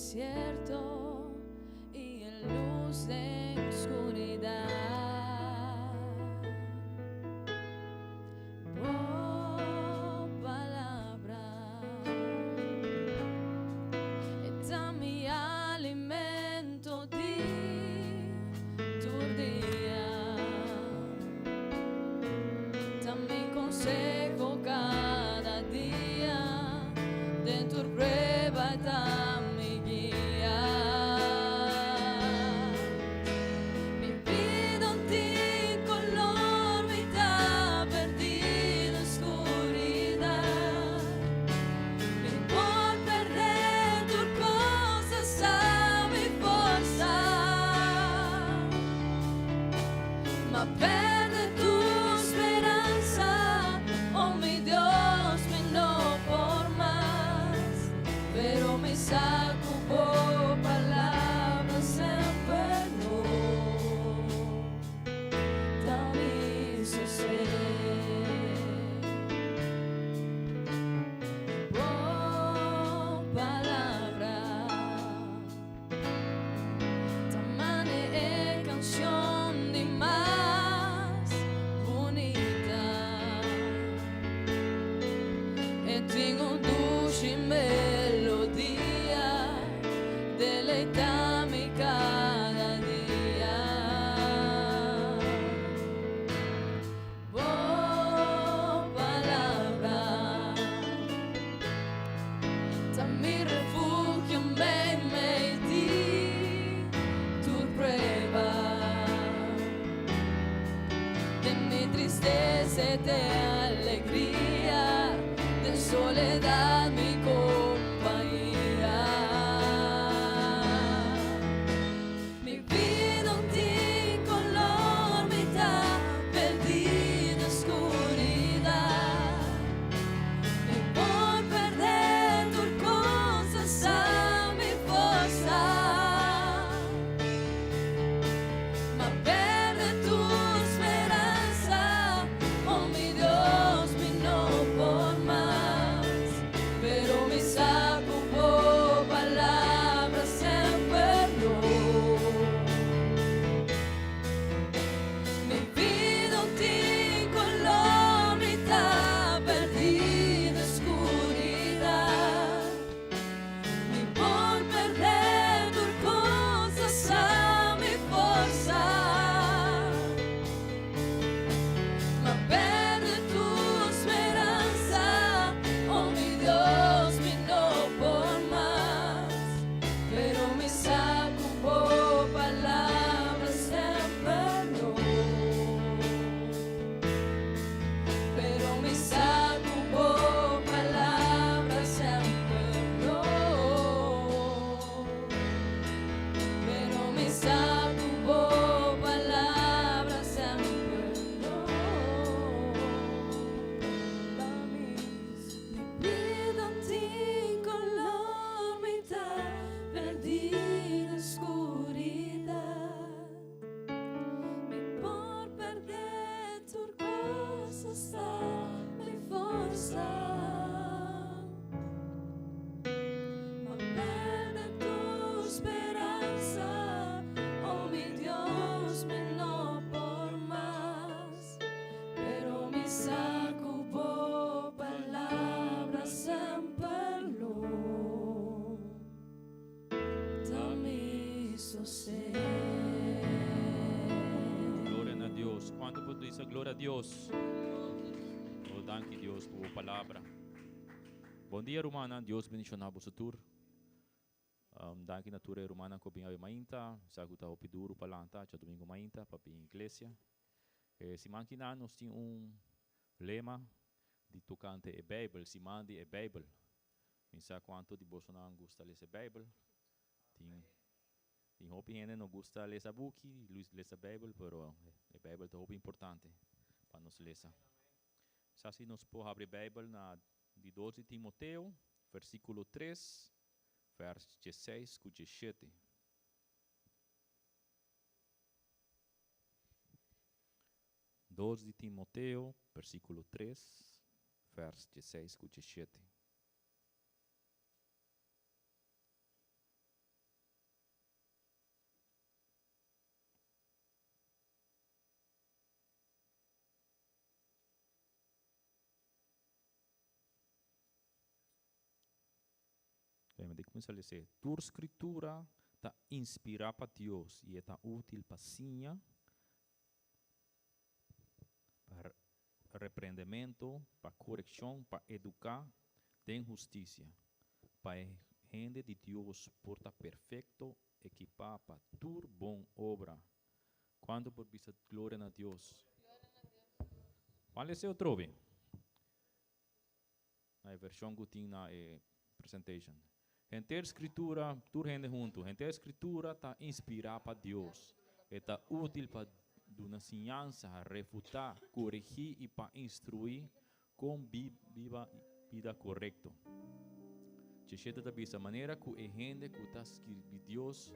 desierto y en luz den oscuridad. Bo palabra ta mi alimento di tur dia. Ta mi conseho cada dia, den tur prueba ta mi guia. Mi bida no tin color, mi ta perdi den oscuridad. Mi por perde tur cos, asta mi forsa. Ma perde tur speransa, oh mi Dios, mi no por mas. Pero mi sa cu bo palabra semper lo ta mi sosego. Bo palabra ta mane e cancion di mas bunita. E tin un dushi melodia, deleita mi cada dia. Bo palabra ta mi refugio meimei di tur prueba. Den mi tristesa ta alegria, den soledad mi compañia. Mi bida no tin color, mi ta perdi den oscuridad. Mi por perde tur cos, asta mi forsa. Ma perde tur speransa, oh mi Dios, mi no por mas. Pero mi sa cu bo palabra semper lo. Mi bida no tin color, mi ta perdi den oscuridad. Mi por perde tur cos, asta mi forsa. Ma perde tur speransa, oh mi Dios, mi no por mas. Pero mi sa cu bo palabra semper lo. Pero mi sa cu bo palabra semper lo. Pero mi sa cu bo palabra semper lo. Pa mi, mi bida no tin color, mi ta perdi den oscuridad. Mi por perde tur cos, asta mi forsa. Ma perde tur speransa, oh mi Dios, mi no por mas. Pero mi sa cu bo palabra semper lo ta mi sosego. Gloria na Dios. Cuanto por bisa gloria na Dios? Oh, danki Dios pa bo palabra. Bon dia, rumannan. Dios bendiciona boso tur. Danki na tur e rumannan cu a bin awe mainta. Sa cu ta hopi duro pa lanta djadomingo mainta pa bin iglesia. E siman kinan nos tin un lema di tocante e Bijbel, siman di e Bijbel. Mi sa cuanto di bosonan gusta lesa e Bijbel. Tin hopi hende no gusta lesa buki, lesa Bijbel, pero e Bijbel ta hopi importante pa nos lesa. Sa si nos por habri Bijbel na di 2 di Timoteo, versiculo 3, vers 16 cu 17. 2 di Timoteo, versiculo 3, vers 16 cu 17. Mi ta kuminsá lesa. Tur Skritura ta inspirá pa Dios i e ta útil pa siña, pa reprendementu, pa korekshon, pa eduká den hustisia, pa e hende di Dios por ta perfekto, ekipá pa tur bon obra. Kuantu por bisa gloria na Dios? Ban lesa otro be. Na e vershon ku tin na e presentation. Henter Skritura, tur hende huntu, henter Skritura ta inspirá pa Dios. E ta útil pa duna siñansa, refutá, koregí i pa instruí kon biba bida korekto. Cheshete ta bisa manera ku e hende ku ta skirbi Dios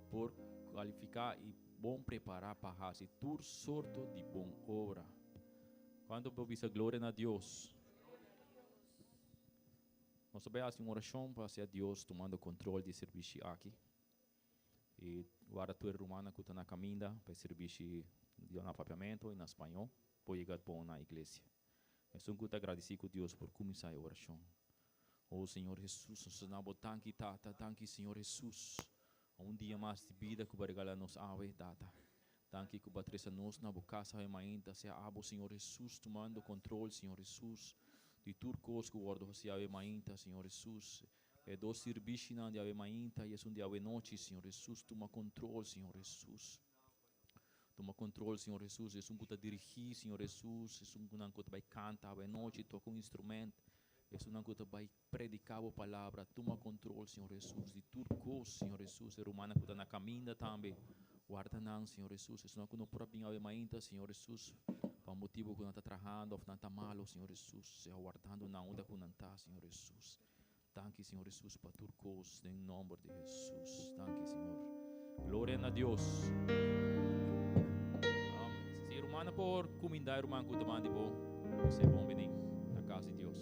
por kualifiká i bon prepará pa hasi tur sorto di bon obra. Kuantu por bisa gloria na Dios? Nos ta bai hasi un orashon pa hasi a Dios tumando kontrol di e sirbishi aki. I warda tur e rumannan ku ta na kaminda pa e sirbishi di na papiamentu i na spañó por yega bon na iglesia. Esun ku ta gradisí ku Dios por kuminsá e orashon. O Señor Hesus, nos ta duna Bo danki, Tata, danki Señor Hesus, pa un dia mas di bida ku Bo a regala nos awe, Tata. Danki ku Bo a trese nos na Bo kas awe mainta. Sea abo, Señor Hesus, tumando kontrol, Señor Hesus, di tur kos ku wòrdu hasi awe mainta, Señor Hesus. E dos sirbishinan di awe mainta i esun di awe nochi, Señor Hesus, tuma kontrol, Señor Hesus. Tuma kontrol, Señor Hesus, esun ku ta dirigí, Señor Hesus, esun ku nan ku ta bai kanta awe nochi, toka un instrument, esunnan ku ta bai prediká bo palabra. Tuma kontrol, Señor Hesus, di tur kos, Señor Hesus. E rumannan ku ta na kaminda tambe, warda nan, Señor Hesus. Esunnan ku no por a bin awe mainta, Señor Hesus, pa motibu ku nan ta trahando òf nan ta malu, Señor Hesus, sea wardando nan unda ku nan ta, Señor Hesus. Danki Señor Hesus pa tur kos den nomber di Hesus. Danki Señor. Gloria na Dios. Um, si hermana por kumindá herman ku ta bandi bo, se bon bini na kas di Dios.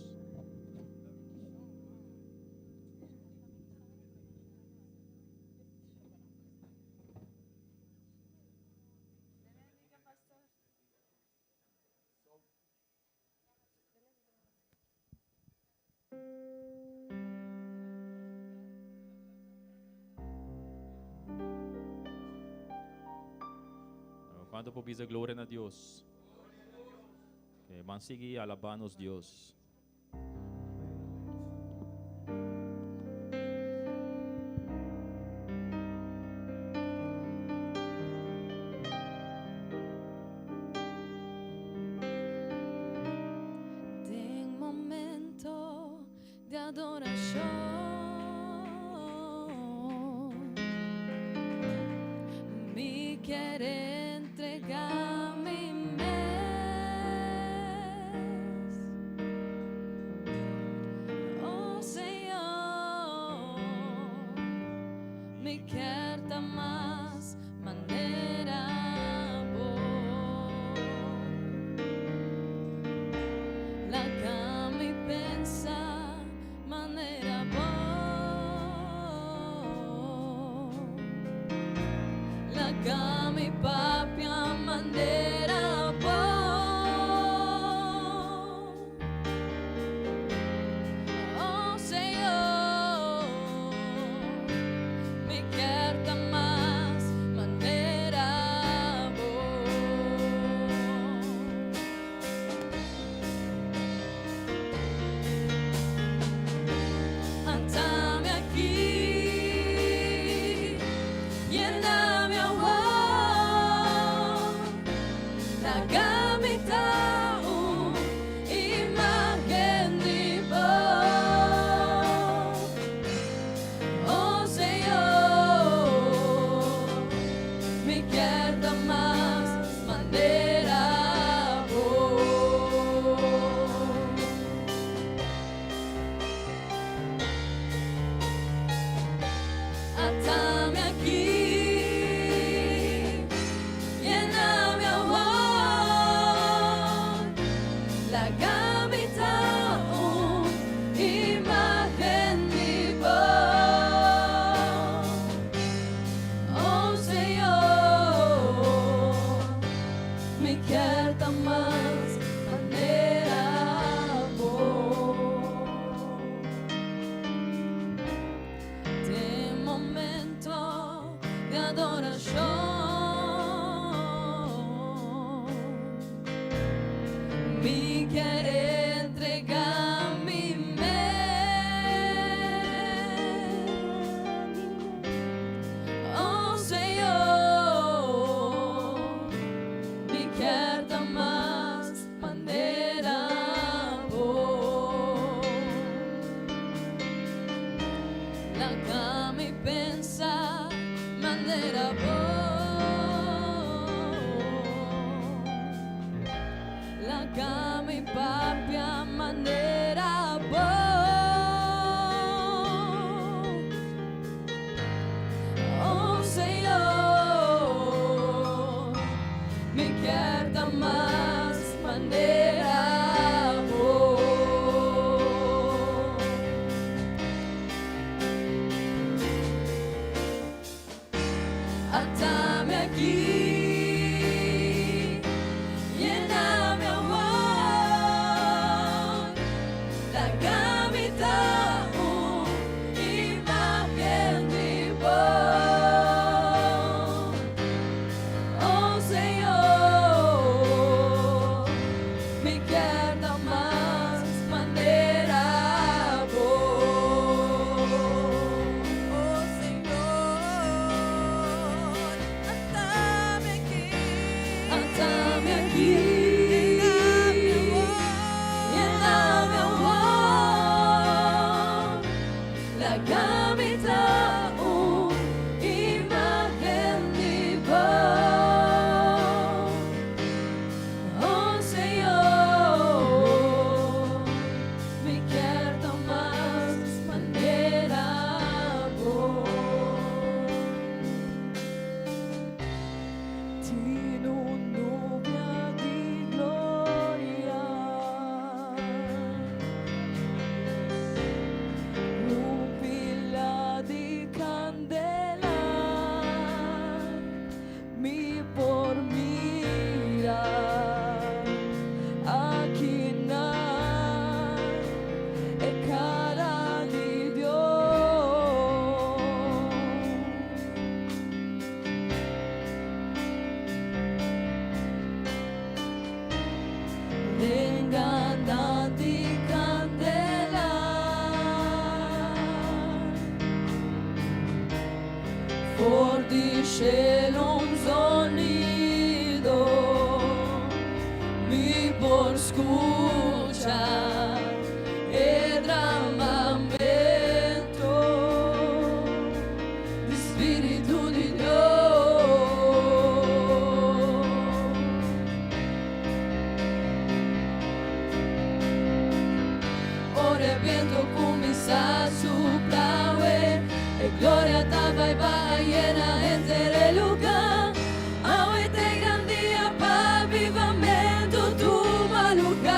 Cuanto por bisa gloria na Dios? Okay, man sigui alabá nos Dios. Den momento di adorashon, mi kier entrega mi mes. Oh Señor, mi kier ta mas manera bo. Laga mi pensa manera bo. Laga mi papia manera bo. Oh Señor, mi kier ta mas manera bo. Atami aki, yenami awor, laga mi ta un imagen di bo. Oh Señor, mi kier ta mas manera bo. Atami aki, yenami awor, laga mi ta un imagen di bo. Oh Señor, mi kier ta mas manera bo. Mi kier entrega mi mes. Oh Señor, mi kier ta mas manera bo. Laga mi pensa manera bo. Laga mi papia manera bo. Oh Señor, mi kier ta mas manera bo. Ata mi aki, yena mi awor, laga mi ta un imagen di bo. Oh Señor, mi kier ta mas manera bo. Oh Señor, ata mi aki. Ata mi aki, yena mi awor, laga mi ta un imagen di bo. Oh Señor, mi kier ta mas manera bo. Tin un nubia di gloria. Un pila di candela. Mi por mira akinan e cara di Dios. Lenganan di candela. For di cielo un sonido mi por scucha e dramamento di Spirito di Dios. Ora e biento cuminsa supla, e gloria ta bay bay yena henter e lugar. Awe ta e gran dia pa avivamento tuma lugar.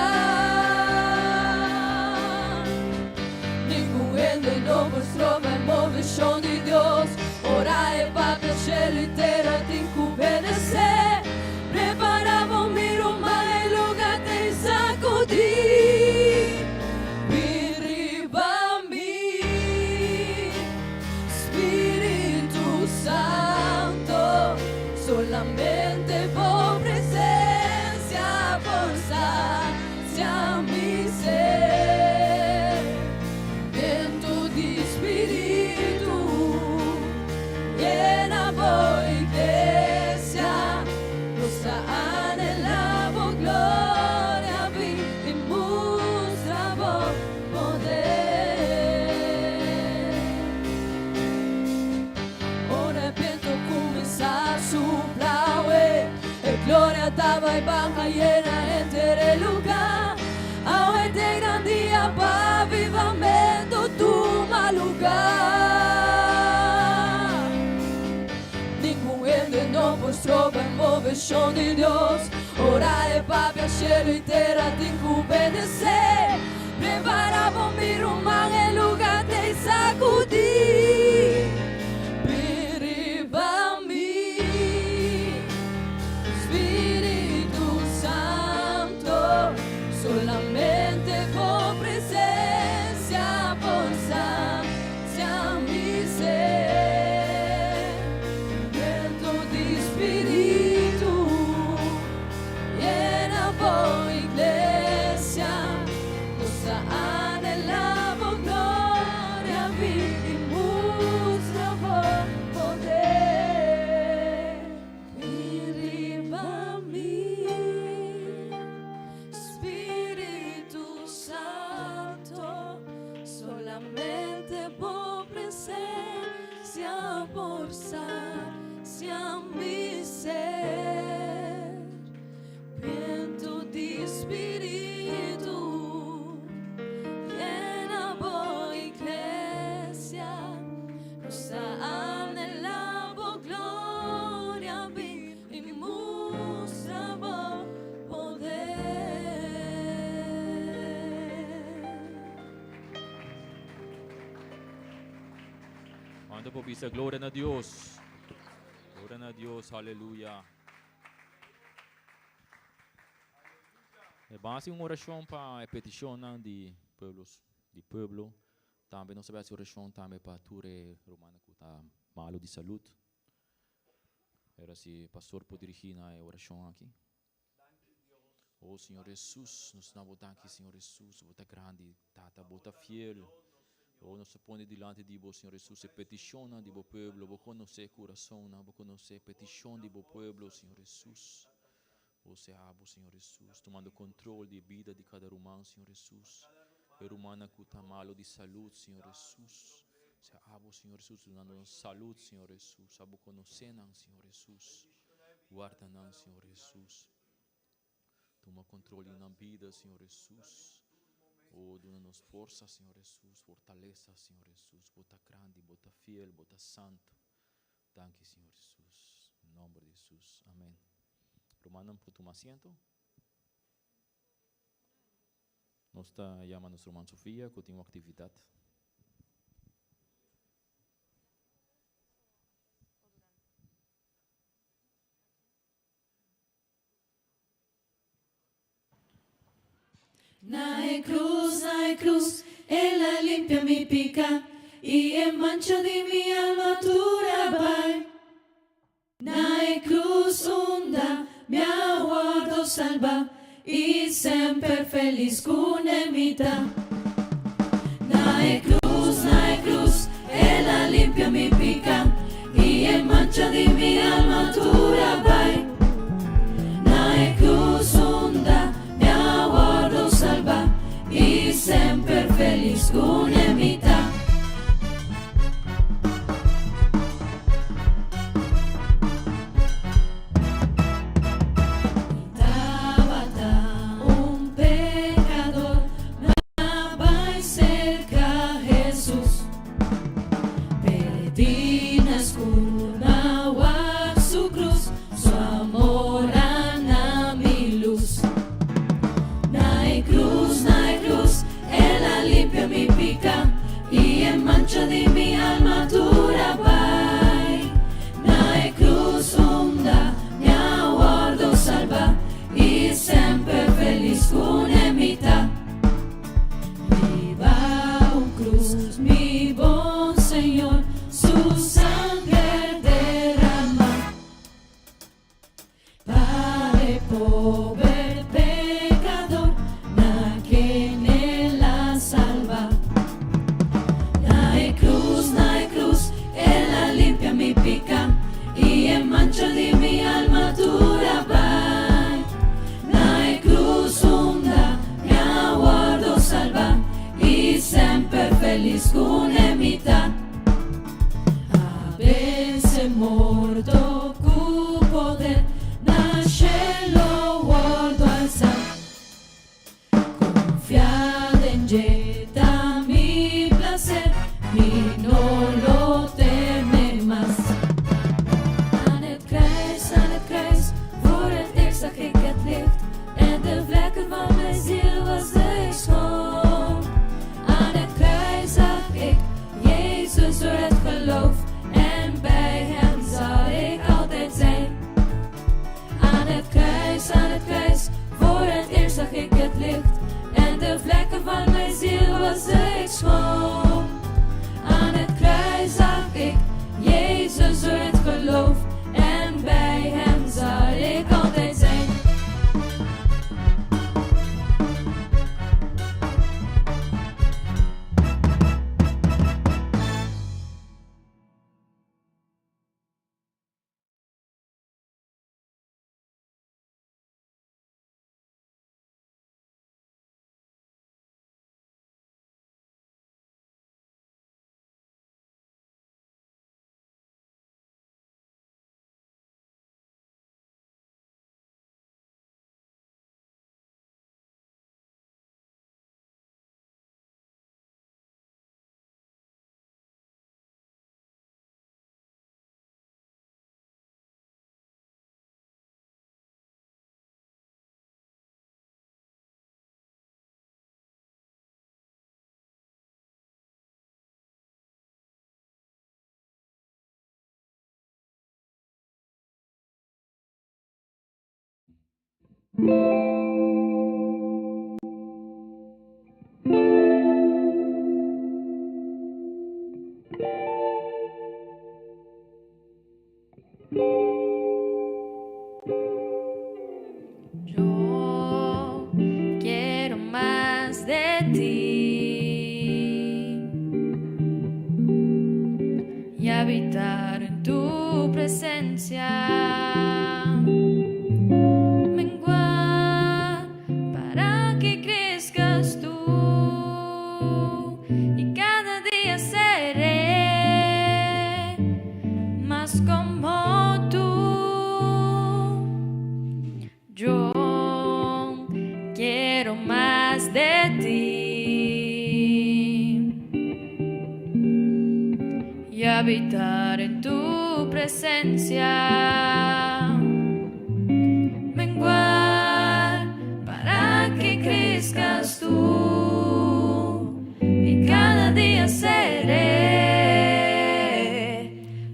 Ningun hende no por stroba e movecion di Dios. Ora e papia, cielo y tera tin cu obedece. Prepara bo mes, ruman, e lugar ta sacudi. Bin riba mi, Spirito Santo, solamente bo presencia por sacia mi sed. Biento di Spirito, yena bo iglesia, nos ta anhela bo gloria, bin y mustra bo poder. Ora e biento cuminsa supla, e gloria ta bay baha yena henter e lugar. Awe ta e gran dia pa avivamento tuma lugar. Ningun hende no por stroba e movecion di Dios. Ora e papia, cielo y tera tin cu obedece. Prepara bo mes, ruman, e lugar ta sacudi. Bin riba mi, Spirito Santo, solamente bo presencia por sacia mi sed. Biento di Spirito, yena bo iglesia. Kuantu por bisa gloria na Dios? Gloria na Dios, aleluya. E ban hasi un orashon pa e petishonnan di pueblo, di pueblo. Tambe nos ta bai hasi orashon tambe pa tur e rumannan ku ta malu di salud. Pero si pastor por dirigi na e orashon aki. Oh Señor Hesus, nos na bo danki Señor Hesus, bo ta grandi, Tata, bo ta fiel. Oh, nos ta pone dilanti di bo, Señor Hesus, e petishonnan di bo pueblo. Bo konosé e kurasonnan, bo konosé e petishon di bo pueblo, Señor Hesus. Oh, sea abo, Señor Hesus, tumando kontrol di e bida di kada ruman, Señor Hesus. E rumannan ku ta malu di salud, Señor Hesus. Sea abo, Señor Hesus, dunando nan salud, Señor Hesus. Abo konosé nan, Señor Hesus. Warda nan, Señor Hesus. Tuma control di nan bida, Señor Hesus. Oh, duna nos forsa, Señor Hesus, fortalesa, Señor Hesus. Bo ta grandi, Bo ta fiel, Bo ta santo. Danki, Señor Hesus. Den nomber di Hesus. Amen. Rumannan por tuma asiento. Nos ta yama nos ruman Sofia cu tin un actividad. Na e cruz, na e cruz, El a limpia mi pica y e mancha di mi alma tur a bai. Na e cruz unda mi a wordo salba y semper feliz cune mi ta. Na e cruz, na e cruz, El a limpia mi pica y e mancha di mi alma tur a bai. Na e cruz unda mi a wordo salba y semper feliz cune mi ta. Mi tabata un pecador, ma bai cerca Jesus. Perdí na scur, ma wak su cruz, su amor a na mi luz. Na e cruz, na e cruz, El a limpia mi pica y e mancha di mi alma tur a bai. Na e cruz unda mi a wordo salba y semper feliz cune mi ta. Riba un cruz mi bon Señor su sangre derama. Pa e pober pecador na ken el a salba. Na e cruz, na e cruz, el a limpia mi pica y e mancha di mi alma tur a bai. Na e cruz unda mi a wordo salba y semper feliz cune mi ta. A vence morto cu poder, na cielo wordo alza. Confia den dje ta mi placer, mi no lo teme mas. Aan het kruis, aan het kruis, voor het eerst zag ik het licht en de vlekken van mijn ziel was ik schoon. Aan het kruis zag ik Jezus door het geloof en bij hem zal ik altijd zijn. Aan het kruis, aan het kruis, voor het eerst zag ik het licht en de vlekken van mijn ziel was ik schoon. Aan het kruis zag ik Jezus door het geloof en bij hem zal ik altijd zijn. Yo quiero mas de ti y habitar en tu presencia. Menguar para que crezcas tú y cada día seré mas como tú. Yo quiero mas de ti y habitar en tu presencia. Menguar para que crezcas tú y cada día seré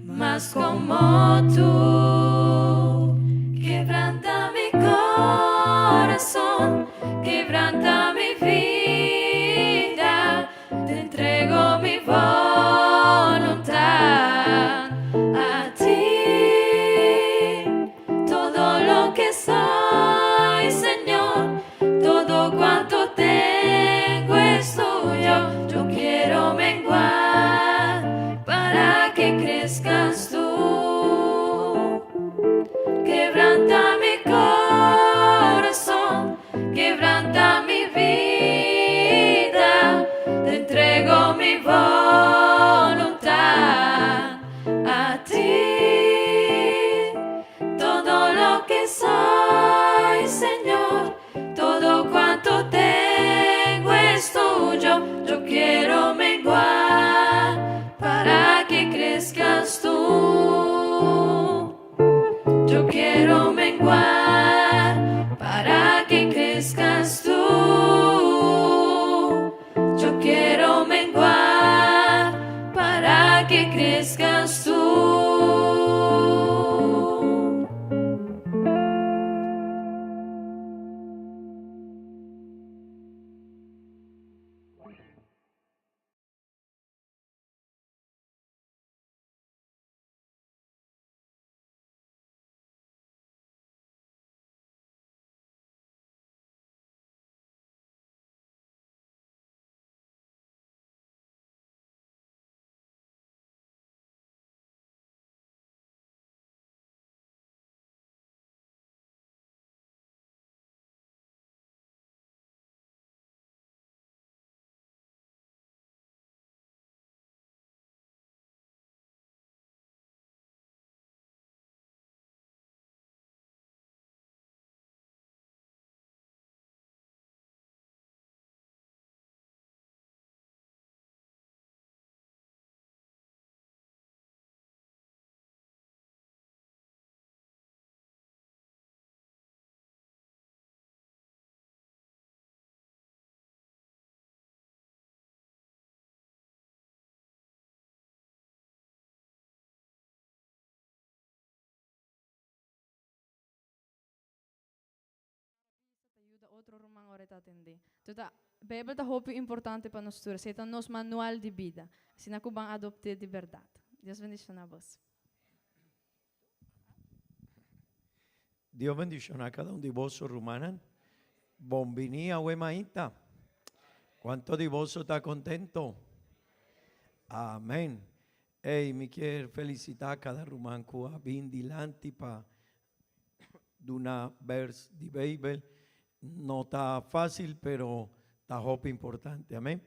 mas como tú. Quebranta mi corazón, quebranta mi vida, te entrego mi voluntad a ti. Todo lo que soy, Señor, todo cuanto tengo es tuyo. Yo quiero menguar para que crezcas tú. Quebranta mi corazón, quebranta mi vida. Te entrego mi voluntad a ti. Todo lo que soy, Señor, todo cuanto tengo es tuyo. Yo quiero menguar para que crezcas tú. Yo quiero menguar para que crezcas tú. Yo quiero menguar para que crezcas tú. Ta yuda otro ruman ora e ta atendé. Entonces ta Bijbel ta hopi importante pa nos tur. Esei ta nos manual di bida. Asina ku ban adopt'é di bèrdat. Dios bendishoná bos. Dios bendishoná kada un di boso rumannan. Bon bini awe mainta. Kuanto di boso ta kontento? Amen. Ey, mi kier felisitá kada ruman ku a bin dilanti pa duna bers di Beibel. No ta fácil, pero ta hopi importante. Amén.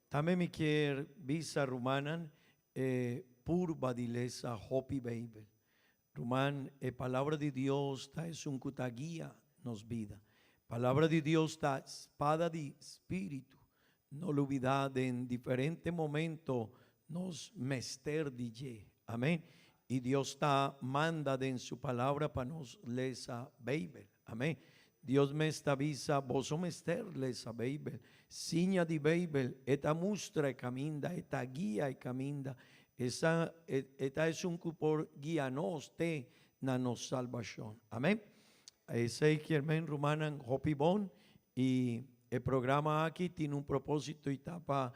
Tambe mi kier bisa rumannan e purba di lesa hopi Beibel. Ruman, e Palabra di Dios ta esun ku ta guia nos bida. Palabra di Dios ta spada di spiritu. No lubida den diferente momento nos mester di dje. Amen. I Dios ta manda den su Palabra pa nos lesa Beibel. Amen. Dios mes ta bisa, Boso mester lesa Beibel. Siña di Beibel, e ta mustra e kaminda, e ta guia e kaminda. Esa, e ta esun ku por guia nos te na nos salbashon. Amen. Esei kier men rumannan hopi bon i e programa aki tin un propósito i ta pa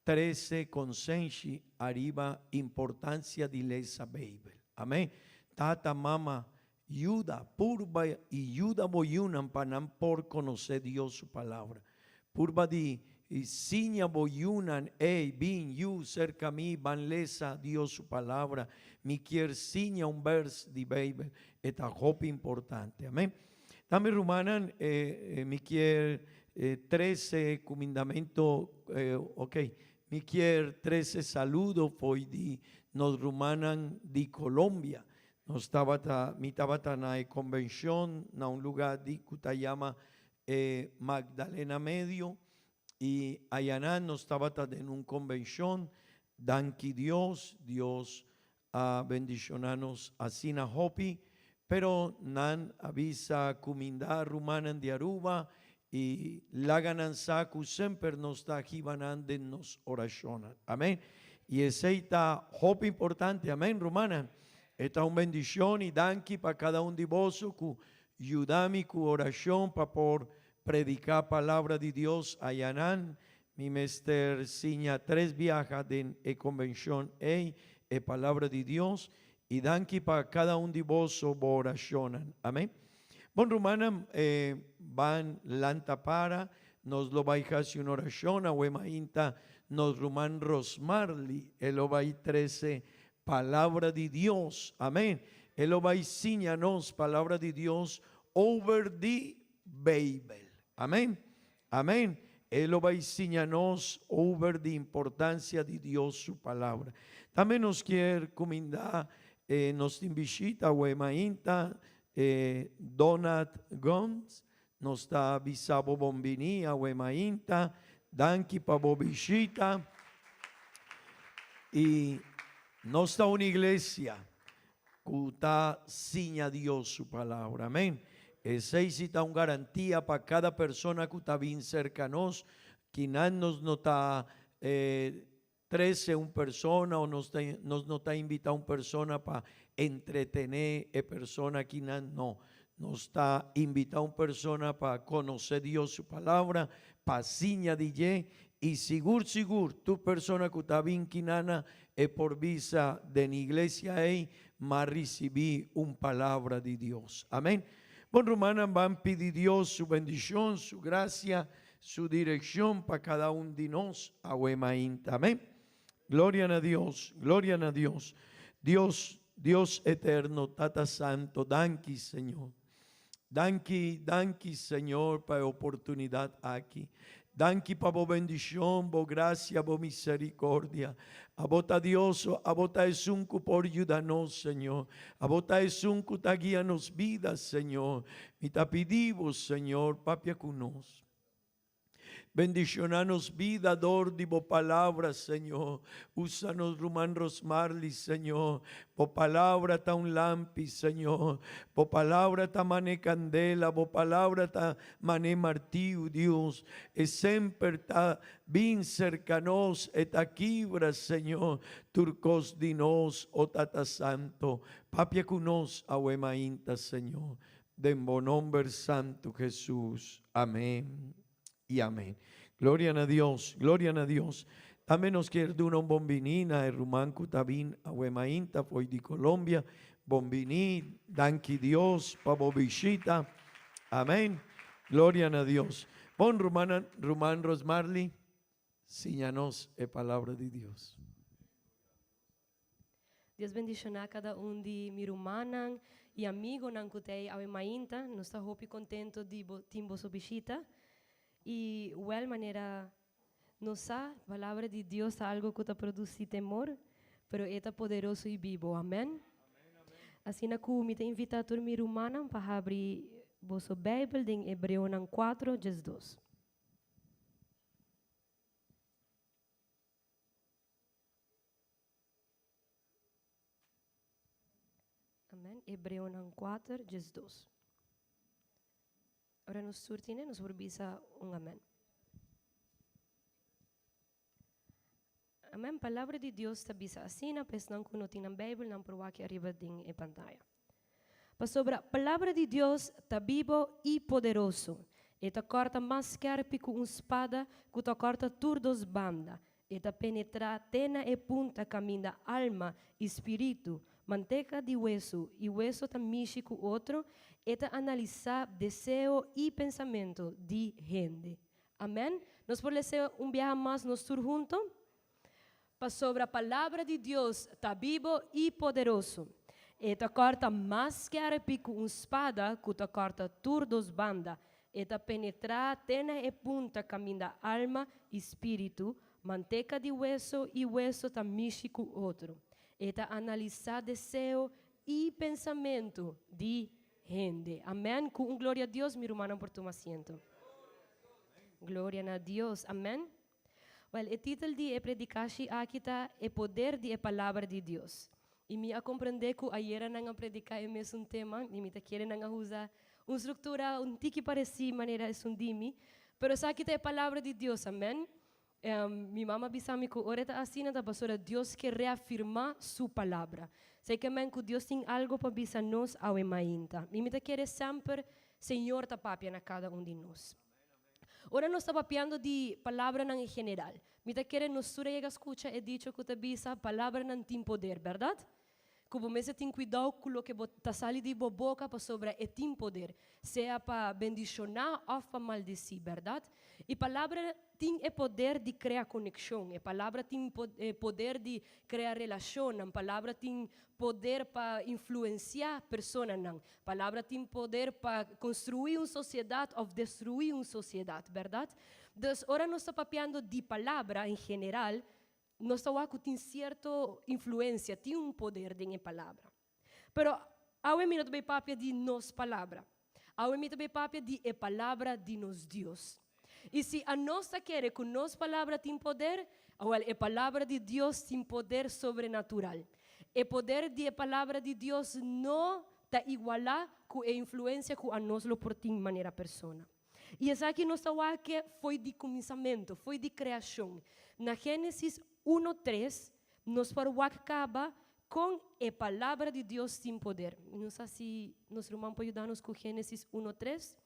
trese konsenshi ariba importansia di lesa Beibel. Amén. Tata, mama, yuda, purba i yuda bo yunan pa nan por konosé Dios su Palabra. Purba di siña bo yunan, Ey, bin, yu, serka mi, ban lesa Dios su Palabra. Mi kier siña un bers di Beibel. E ta hopi importante. Amén. Tambe, rumannan, mi kier trese kumindamentu, ok, mi kier trese saludo fo'i di nos rumannan di Colombia. Nos tabata, mi tabata na e konvenshon na un lugá di ku ta yama e Magdalena Medio i ayanan nos tabata den un konvenshon. Danki Dios, Dios a bendishoná nos asina hopi, pero nan a bisa kumindá rumannan di Aruba i laga nan sa ku semper nos ta hiba nan den nos orashonnan. Amén. I esei ta hopi importante. Amén, rumannan. E ta un bendishon i danki pa kada un di boso ku Yuda mi ku orashon pa por prediká palabra di Dios ayanan. Mi mester siña tres biaha den e konvenshon ei e palabra di Dios i danki pa kada un di boso bo orashonnan. Amen. Bon rumannan, ban lanta para, nos lo bai hasi un orashon awe mainta nos ruman Rosmarly e lo bai trese Palabra di Dios, amen. E lo bai siña nos Palabra di Dios over di Beibel. Amen. Amen. E lo bai siña nos over di importancia di Dios su Palabra. Tambe nos kier cuminda e nos tin bishita awe mainta e Donald Guns. Nos ta bisa bo bon bini awe mainta. Danki pa bo bishita. I nos ta un iglesia ku ta siña Dios su palabra. Amen. Esei si ta un garantia pa kada persona ku ta bin serka nos, kinan nos no ta Trese un persona o nos ta nos no ta invita un persona pa entretene e persona akinan, no. Nos ta invita un persona pa conoce Dios su palabra, pa siña di dje y sigur sigur tur persona cu ta bin kinana e por bisa den iglesia ey m'a ricibi un palabra di Dios. Amen. Bon rumannan ban pidi Dios su bendicion, su gracia Su direccion pa cada un di nos awe mainta. Amen. Gloria na Dios, gloria na Dios. Dios, Dios eterno, Tata Santo, danki Señor. Danki, danki Señor pa e oportunidad aki. Danki pa bo bendicion, bo gracia, bo misericordia. Abo ta Dios, abo ta esun cu por yuda nos, Señor. Abo ta esun cu ta guia nos bida, Señor. Mi ta pidi bo, Señor, papia cu nos. Bendiciona nos bida dor di bo palabra, Señor. Usa nos ruman Rosmarly, Señor. Bo palabra ta un lampi, Señor. Bo palabra ta mane candela, bo palabra ta mane martiu, Dios. E semper ta bin cerca nos, e ta kibra, Señor, tur cos di nos, o Tata Santo. Papia cu nos awe mainta, Señor. Den bo nomber santo Jesus. Amen y amen. Gloria na Dios, gloria na Dios. Tambe nos kier duna un bon bini na e ruman cu ta bin awe mainta fo'i di Colombia. Bon bini, danki Dios pa bo bishita. Amen. Gloria na Dios. Bon rumannan, ruman Rosmarly, siña nos e palabra di Dios. Dios bendiciona cada un di mi rumannan y amigonan cu ta ey awe mainta. Nos ta hopi contento di bo tin boso bishita. Y wel manera nos sa, palabra di Dios ta algo cu ta produci temor, pero e ta poderoso y bibo. Amen. Asina cu mi ta invita tur mi rumannan pa habri boso Bijbel den Hebreonan cuatro, diesdos. Amen. Hebreonan 4, 12. Ora nos tur tine, nos por bisa un amen. Amen. Palabra di Dios ta bisa asina, pa esnan ku no tin nan Bijbel, nan por wak ariba den e pantaya. Pasobra palabra di Dios ta bibo i poderoso. E ta kòrta mas skèrpi ku un spada ku ta kòrta tur dos banda. E ta penetrá te na e punta kaminda alma i spiritu, manteka di wesu i weso ta mishi ku otro. E ta analisá deseo i pensamentu di hende. Amèn. Nos por lesa un biaha mas nos tur hunto? Pasobra palabra di Dios ta bibo i poderoso. E ta kòrta mas skèrpi ku un spada ku ta kòrta tur dos banda. E ta penetrá te na e punta kaminda alma i spiritu, manteka di weso i weso ta mishi ku otro. E ta analisá deseo i pensamentu di hende. Amèn. Ku un gloria a Dios mi rumannan por tuma asiento. Gloria na Dios. Amèn. Wèl, e títel di e predikashi aki ta E Poder di e Palabra di Dios. I mi a komprendé ku ayera nan a prediká e mesun tema i mi ta kere nan a usa un struktura un tiki paresí manera esun di mi. Pero esaki ta e Palabra di Dios, amèn. Mi mama a bisa mi ku ora e ta asina ta pasobra Dios ke reafirmá Su Palabra. Esei ke men ku Dios tin algu pa bisa nos awe mainta. I mi ta kere semper Señor ta papia na kada un di nos. Ora nos ta papiando di palabranan en general, mi ta kere nos tur a yega skucha e dicho ku ta bisa palabranan tin poder, bèrdat? Ku bo mester tin kuidou ku loke bo ta sali di bo boka pasobra e tin poder, sea pa bendishoná òf pa maldisí, bèrdat? I palabra tin e poder di krea konekshon, e palabra tin e poder di krea relashonnan, palabra tin poder pa influensiá personanan, Palabra tin poder pa construi un sociedad of destrui un sociedad, berdad? Dus ora nos ta papiando di palabra en general, nos ta wak cu tin cierto influencia, tin un poder den e palabra. Pero awe mi no ta bay papia di nos palabra. Awe mi ta bay papia di e palabra di nos Dios. Y si anos ta kere cu nos palabra tin poder, awel e palabra di Dios tin poder sobrenatural. E poder di e palabra di Dios no ta iguala cu e influencia cu anos lo por tin manera persona. Y esaki nos ta wak fo'i di cuminsamento, fo'i di creacion. Na Genesis uno tres nos por wak caba con e palabra di Dios tin poder. Mi no sa si nos ruman por yuda nos cu Genesis uno tres.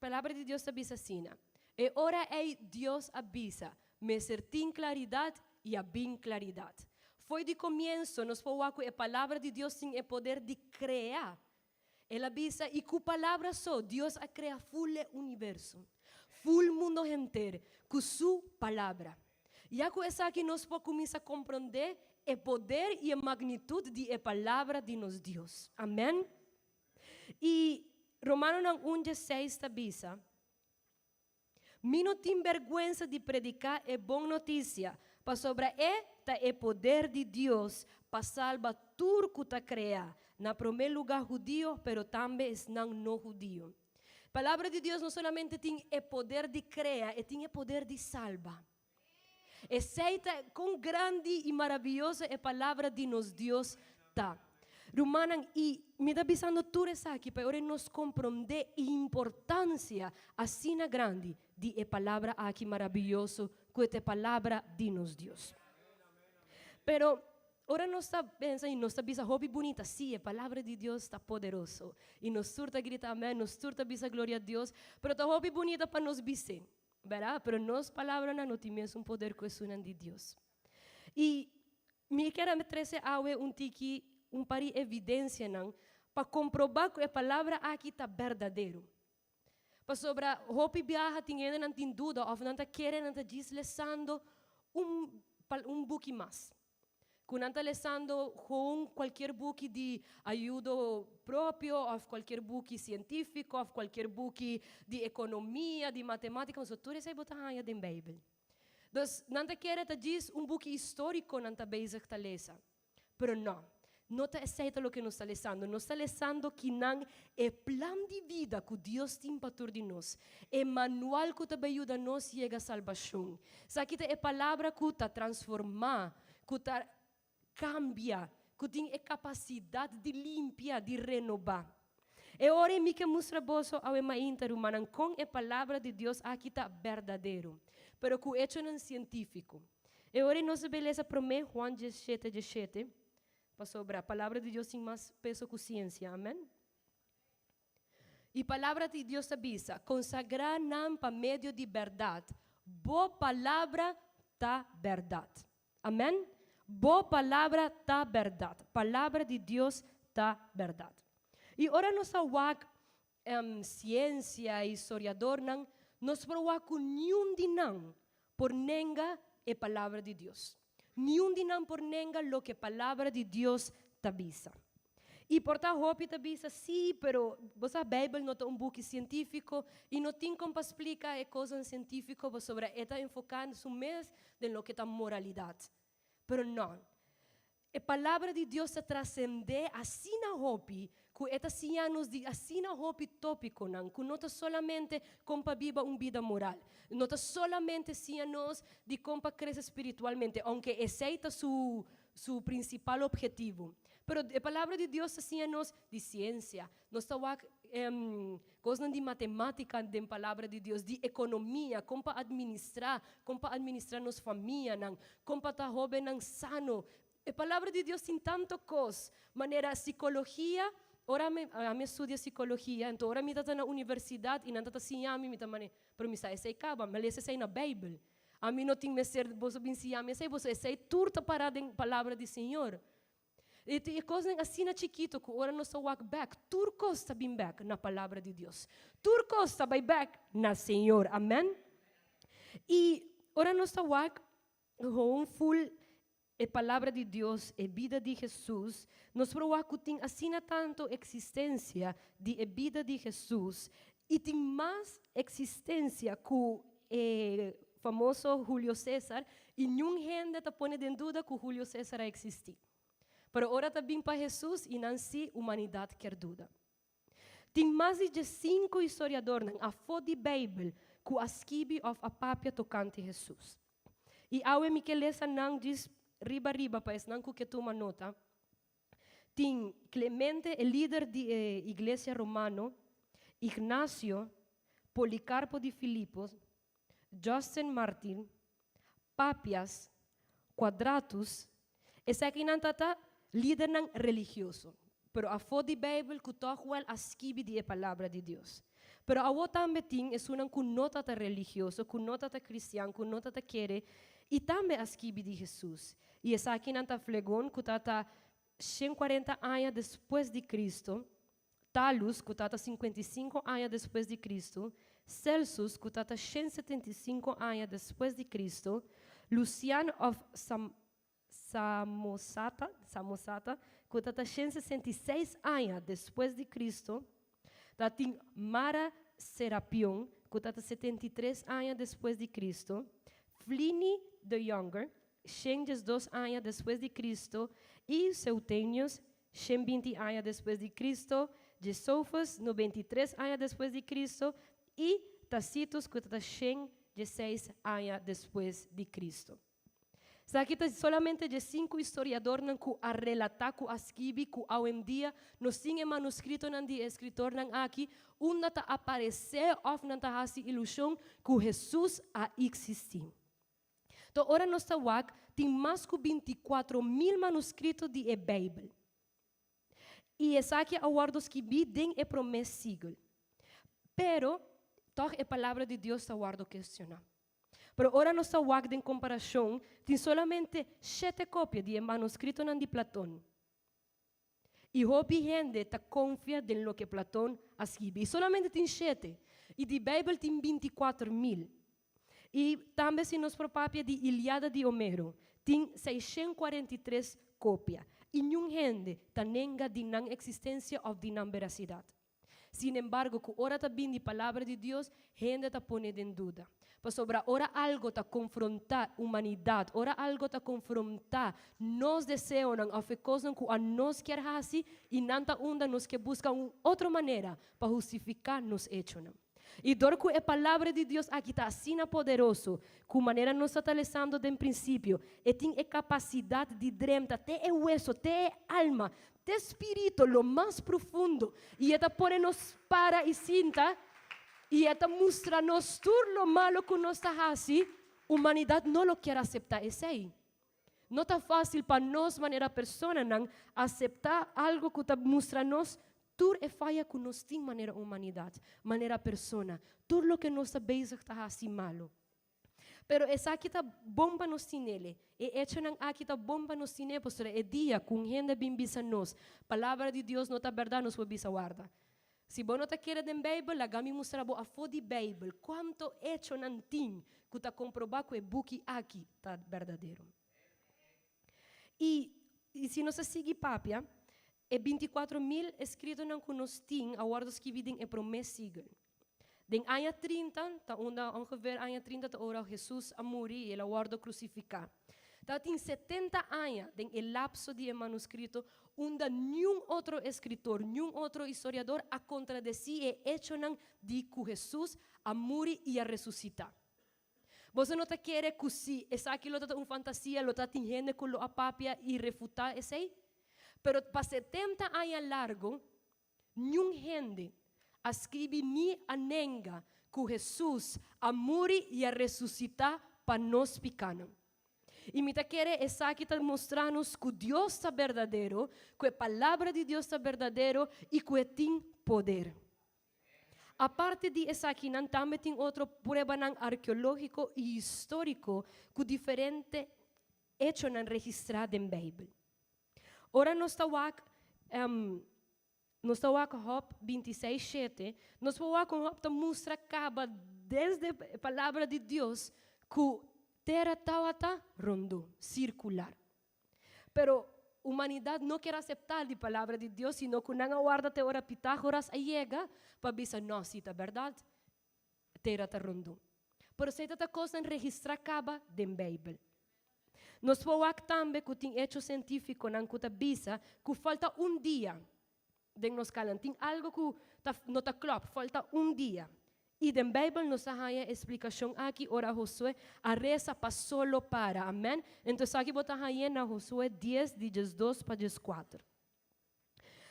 Palabra di Dios ta bisa asina, E ora ei Dios a bisa, Mester tin klaridat, i a bin klaridat. Fo'i di komienso nos por wak ku e Palabra di Dios tin e poder di krea. El a bisa, I ku palabra so Dios a krea ful e universo, ful mundo henter, ku su palabra. Ya ku esaki nos por kuminsá komprondé e poder i e magnitut di e Palabra di nos Dios. Amèn. I Romanonan un dje seis ta bisa, Mi no tin bèrgwensa di prediká e bon notisia, pasobra e ta e poder di Dios pa salba tur ku ta krea, na promé lugá hudio, pero tambe esnan no hudio. Palabra di Dios no solamente tin e poder di krea, e tin e poder di salba. Esei ta kon grandi i maravioso e palabra di nos Dios ta. Rumannan, i mi ta bisando tur esaki pa e ora nos komprondé e importansia asina grandi di e palabra aki maravioso ku e ta e palabra di nos Dios. Pero ora nos ta pensa i nos ta bisa hopi bunita, sí, e palabra di Dios ta poderoso. I nos tur ta grita amèn, nos tur ta bisa gloria a Dios, pero ta hopi bunita pa nos bis'é. Berdad? Pero nos palabranan no tin mesun poder ku esunnan di Dios. I mi kier a trese awe un tiki un par di evidensianan pa komprobá ku e palabra aki ta berdadero. Pasobra hopi biaha tin hendenan tin duda òf nan ta kere nan ta djis lesando un un buki mas. Ku nan ta lesando gewoon kualkier buki di ayudo propio òf kualkier buki sientífiko òf kualkier buki di ekonomia, di matemátika, pasobra tur esei bo ta haña den Beibel. Dus nan ta kere ta djis un buki históriko nan ta bezig ta lesa. Pero nò, no ta esei ta loke nos ta lesando. Nos ta lesando kinan e plan di bida ku Dios tin pa tur di nos, e manual ku ta bai yuda nos yega salbashon. Esaki ta e palabra ku ta transformá, ku ta kambia, ku tin e kapasidat di limpia, di renobá. E ora ei mi ke mustra boso awe mainta, rumannan, kon e palabra di Dios aki ta berdadero, pero ku echonan sientífiko. E ora ei nos a bai lesa promé Juan diesshete diesshete. Pasobra palabra di Dios tin mas peso ku siensia. Amen. I palabra di Dios ta bisa, Konsagrá nan pa medio di bèrdat, bo palabra ta bèrdat. Amen. Bo palabra ta bèrdat. Palabra di Dios ta bèrdat. I ora nos ta wak siensia i historiadornan, nos por wak ku niun di nan por nenga e palabra di Dios. Niun di nan por nenga loke palabra di Dios ta bisa. I por ta hopi ta bisa, Sí, pero bo sa Bijbel no ta un buki sientífiko i no tin kon pa splika e kosnan sientífiko pasobra e ta enfoká su mes den loke ta moralidat. Pero no. E Palabra di Dios ta trasendé asina hopi ku e ta siña nos di asina hopi tópikonan ku no ta solamente kon pa biba un bida moral, no ta solamente siña nos di kon pa krese spiritualmente, ounke esei ta su su prinsipal ophetivo. Pero e Palabra di Dios ta siña nos di siensia, nos ta wak kosnan di matemátika den Palabra di Dios, di ekonomia, kon pa administrá, kon pa administrá nos famianan, kon pa ta hóbennan sano. E Palabra di Dios tin tantu kos, manera sikologia, ora mi ami a studia sikologia, anto ora mi tabata na universidat i nan tabata siña mi, mi ta mane, pero mi sa esei kaba, mi a lesa esei na Beibel. Ami no tin mester boso bin siña mi esei, boso esei tur ta pará den Palabra di Señor. E tin e kosnan asina chikito ku ora nos ta wak bèk, tur kos ta bin bèk na Palabra di Dios. Tur kos ta bai bèk na Señor. Amèn. I ora nos ta wak gewoon ful e Palabra di Dios, e bida di Hesus, nos por wak ku tin asina tantu eksistensia di e bida di Hesus i tin mas eksistensia ku e famoso Julio Cesar i niun hende ta pone den duda ku Julio Cesar a eksistí. Pero ora ta bin pa Hesus i nan sí humanidat kier duda. Tin mas di diesinku historiadornan afó di Beibel ku a skibi òf a papia tokante Hesus. I awe mi ke lesa nan djis riba riba pa esnan ku ke tuma nota. Tin Clemente, e lider di e Iglesia Romano, Ignacio, Policarpo di Filipos, Justin Martin, Papias, Quadratus, esakinan ta ta lidernan religioso, pero afó di Bijbel cu tog wel a skibi di e Palabra di Dios. Pero awo tambe tin esunnan cu no ta ta religioso, cu no ta ta cristian, cu no ta ta kere y tambe a skibi di Jesus. I esakinan ta Flegon, ku ta ta 140 aña despues di Kristu, Talus, ku ta ta 55 aña despues di Kristu, Celsus, ku ta ta 175 aña despues di Kristu, Lucian of Sam Samosata, Samosata, ku ta ta 166 aña despues di Kristu, ta tin Mara Serapion, ku ta ta 73 aña despues di Kristu, Pliny the Younger, 112 aña despues di Kristu, i Eutenius, 120 aña despues di Kristu, Josephus, 93 aña despues di Kristu, i Tacitus, ku ta ta 116 aña despues di Kristu. Esaki ta solamente dje sinku historiadornan ku a relatá ku a skibi ku awendia nos tin e manuskritonan di e eskritornan aki unda ta aparesé òf nan ta hasi ilushon ku Hesus a iksistí. To ora nos ta wak, tin mas ku 24.000 manuskrito di e Beibel. I esaki a wòrdu skibí den e promé siglo. Pero, tòg e Palabra di Dios ta wòrdu kestioná. Pero ora nos ta wak den komparashon, tin solamente shete kopia di e manuskritonan di Platon. I hopi hende ta konfia den loke Platon a skibi. I solamente tin shete. I di Beibel tin 24.000. I tambe si nos por papia di Iliada di Homero, tin 643 kopia. I niun hende ta nenga di nan eksistensia òf di nan berasidat. Sin embargo, ku ora ta bin di Palabra di Dios, hende ta pone den duda. Pasobra ora algo ta konfrontá humanidat, ora algo ta konfrontá nos deseonan òf e kosnan ku anos kier hasi, i nan ta unda nos ke buska un otro manera pa hustifiká nos echonan. I dor ku e Palabra di Dios aki ta asina poderoso, ku manera nos ta ta lesando den prinsipio, e tin e kapasidat di drenta te e weso, te e alma, te spirito, lo mas profundo, i e ta pone nos para i sinta, i e ta mustra nos tur lo malo ku nos ta hasi, humanidat no lo kier aseptá esei. No ta fásil pa nos manera personanan aseptá algu ku ta mustra nos tur e faya ku nos tin manera humanidat, manera persona, tur loke nos ta bezig ta hasi malu. Pero esaki ta bon pa nos tinele. E echonan aki ta bon pa nos tine, pasobra e dia ku un hende bin bisa nos, Palabra di Dios no ta bèrdat, nos por bisa, Warda. Si bo no ta kere den Beibel, laga mi mustra bo afó di Beibel kuantu echonan tin ku ta komprobá ku e buki aki ta berdadero. I, i si nos a sigui papia, e 24.000 eskritonan ku nos tin a wòrdu skibí den e promé siglo. Den aña 30, ta unda ongeveer aña 30 ta ora Hesus a muri i el a wòrdu krusifiká. Tabatin 70 aña den e lapso di e manuskrito unda niun otro eskritor, niun otro historiador a kontradesí e echonan di ku Hesus a muri i a resusitá. Boso no ta kere ku si esaki lo ta un fantasia lo ta tin hende ku lo a papia i refutá esei? Pero pa 70 aña largu, niun hende a skribi ni a nenga ku Hesus a muri i a resusitá pa nos pikánan. I mi ta kere esaki ta mustra nos ku Dios ta berdadero, ku e Palabra di Dios ta berdadero i ku e tin poder. Aparte di esakinan tambe tin otro pruebanan arkeológiko i históriko ku diferente echonan registrá den Beibel. Ora nos ta wak nos ta wak Job 26, 7, nos por wak kon Job ta mustra kaba desde e Palabra di Dios ku tera tabata rondó, sirkular. Pero humanidat no kier aseptá di Palabra di Dios, sino ku nan a warda te ora Pitágoras a yega pa bisa, No, si ta bèrdat, tera ta rondó. Pero esei ta ta kosnan registrá kaba den Beibel. Nos por wak tambe ku tin echo sientífikonan ku ta bisa ku falta un dia den nos kalan. Tin algu ku ta no ta klòp, falta un dia. I den Beibel nos a haña e splikashon aki ora Josué a resa pa solo para. Amèn. Enton esaki bo ta hañ'é na Josué 10 di 12 pa 14.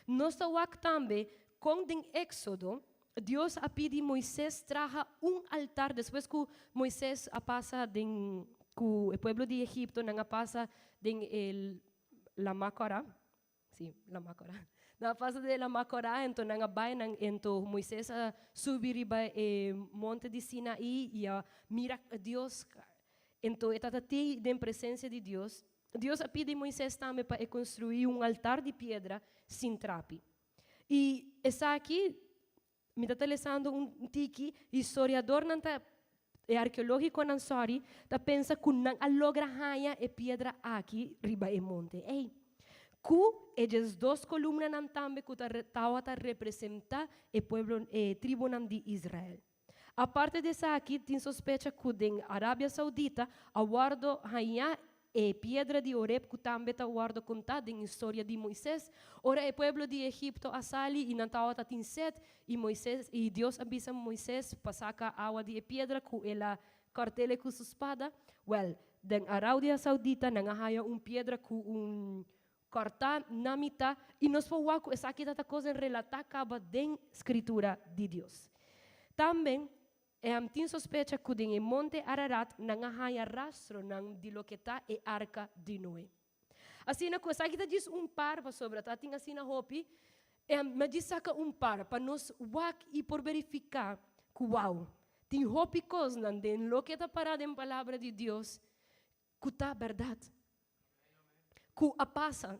Nos ta wak tambe kon den Éksodo Dios a pidi Moisés traha un altar despues ku Moisés a pasa den ku e pueblo di Egipto nan a pasa den e Lamá Kòrá. Sí, Lamá Kòrá. Nan a pasa den e Lamá Kòrá, enton nan a bai nan enton Moisés a subi riba e monte di Sinaí i a mira Dios. Enton e tabata tin den presensia di Dios. Dios a pidi Moisés tambe pa e konstruí un altar di piedra sin trapi. I esaki, mi ta ta lesando un tiki, historiadornan ta, e arkeológikonan, sòri, ta pensa ku nan a logra haña e piedra aki riba e monte ei. Ku e 12 kolumnanan tambe ku ta tabata representá e pueblo, e tribunan di Israel. Aparte di esaki, tin sospecha ku den Arabia Saudita a wòrdu hañá e piedra di Oreb ku tambe ta wòrdu kontá den historia di Moisés, ora e pueblo di Egipto a sali i nan tabata tin set i Moisés i Dios a bisa Moisés pa saka awa di e piedra ku el a kòrt'el ku su spada. Wèl, den Araudia Saudita nan a haña un piedra ku un Kòrtá na mitá, i nos por wak ku esaki ta ta kos den relatá kaba den Skritura di Dios. Tambe, tin sospecha ku den e monte Ararat nan a haña rastronan di loke ta e Arka di Noe. Asina ku esaki ta djis un par, pasobra ta tin asina hopi, mi a djis saka un par pa nos wak i por verifiká ku wou, tin hopi kosnan den loke ta pará den Palabra di Dios ku ta bèrdat, ku a pasa.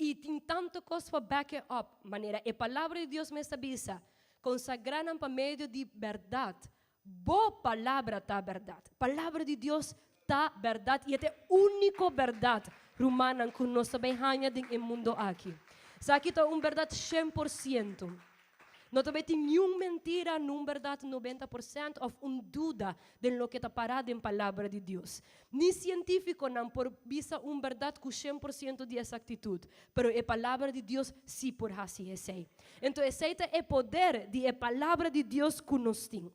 I tin tantu kos pa back it up, manera e Palabra di Dios mes ta bisa, Konsagrá nan pa medio di bèrdat, bo palabra ta bèrdat. Palabra di Dios ta bèrdat i e ta e úniko bèrdat, rumannan, ku nos ta bai haña den e mundu aki. Esaki ta un bèrdat 100%. No ta bai tin niun mentira, nun bèrdat 90% òf un duda den loke ta pará den Palabra di Dios. Ni sientífikonan por bisa un bèrdat ku 100% di esaktitut, pero e Palabra di Dios sí por hasi esei. Enton esei ta e poder di e Palabra di Dios ku nos tin.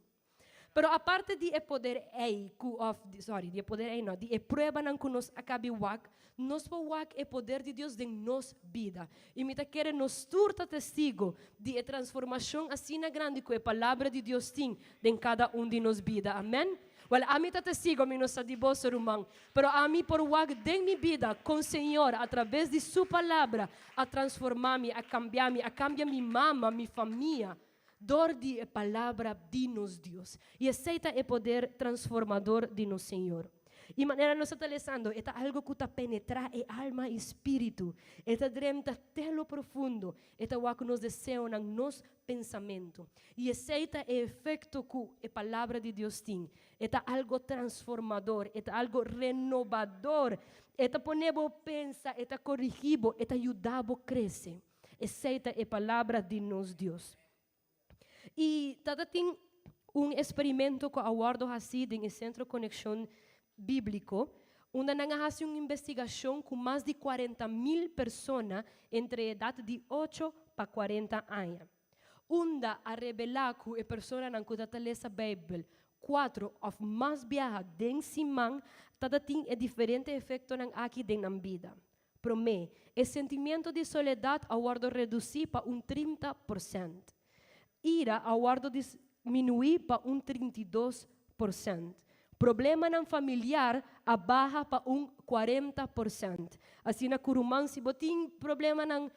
Pero aparte di e poder ei ku òf, sorry, di e poder ei no, di e pruebanan ku nos a kabi wak, nos por wak e poder di Dios den nos bida. I mi ta kere nos tur ta testigo di e transformashon asina grandi ku e Palabra di Dios tin den kada un di nos bida. Amèn. Wel, ami ta testigo, mi no sa di boso, ruman, pero ami por wak den mi bida con Señor a traves di Su Palabra a transforma mi, a cambia mi, a cambia mi mama, mi famia, dor di e Palabra di nos Dios. Y esey ta e poder transformador di nos Señor. Y manera nos ta lesando, e ta algo cu ta penetra e alma y spiritu, e ta drenta te lo profundo, e ta wak nos deseonan, nos pensamento. Y esey ta e efecto cu e Palabra di Dios tin. E ta algo transformador, e ta algo renobador, e ta pone bo pensa, e ta corigi bo, e ta yuda bo crece. Esey ta e Palabra di nos Dios. Y tata tin un experimento cu a wordo haci den e Centro Conexion Biblico, unda nan a haci un investigacion cu mas di 40 mil persona entre edad di 8 pa 40 aña. Unda a rebela cu e personanan cu ta ta lesa Bijbel 4 of mas biaha den siman tata tin e diferente efectonan aki den nan bida. Prome, e sentimiento di soledad a wordo reduci pa un 30%. Ira a wordo disminui pa un 32%. Problemanan familiar a baha pa un 40%. Asina cu ruman, si bo tin problemanan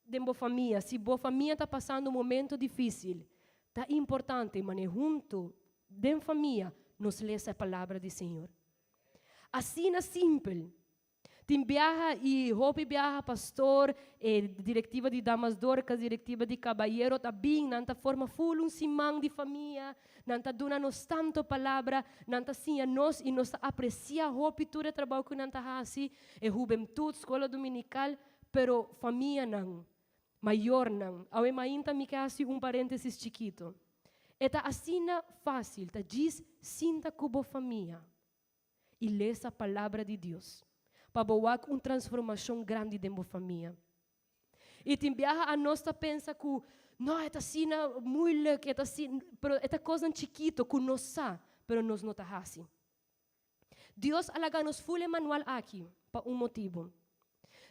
den bo famia, si bo famia ta pasando un momento dificil, ta importante mane hunto den famia nos lesa e Palabra di Señor. Asina simpel. Tin biaha y hopi biaha pastor, e directiva di Damas Dorcas, directiva di Caballero ta bin, nan ta forma full un siman di famia, nan ta duna nos tanto palabra, nan ta siña nos y nos ta aprecia hopi tur e trabou cu nan ta haci, e hubentud, scola dominical, pero famianan, mayornan, awe mainta mi ke haci un parentesis chikito. E ta asina facil, ta djis sinta cu bo famia i lesa Palabra di Dios pa bo wak un transformashon grandi den bo famia. I tin biaha anos ta pensa ku no e ta asina moeilijk, e ta asina, pero e ta kosnan chikito ku nos sa, pero nos no ta hasi. Dios a laga nos ful e manual aki pa un motibu.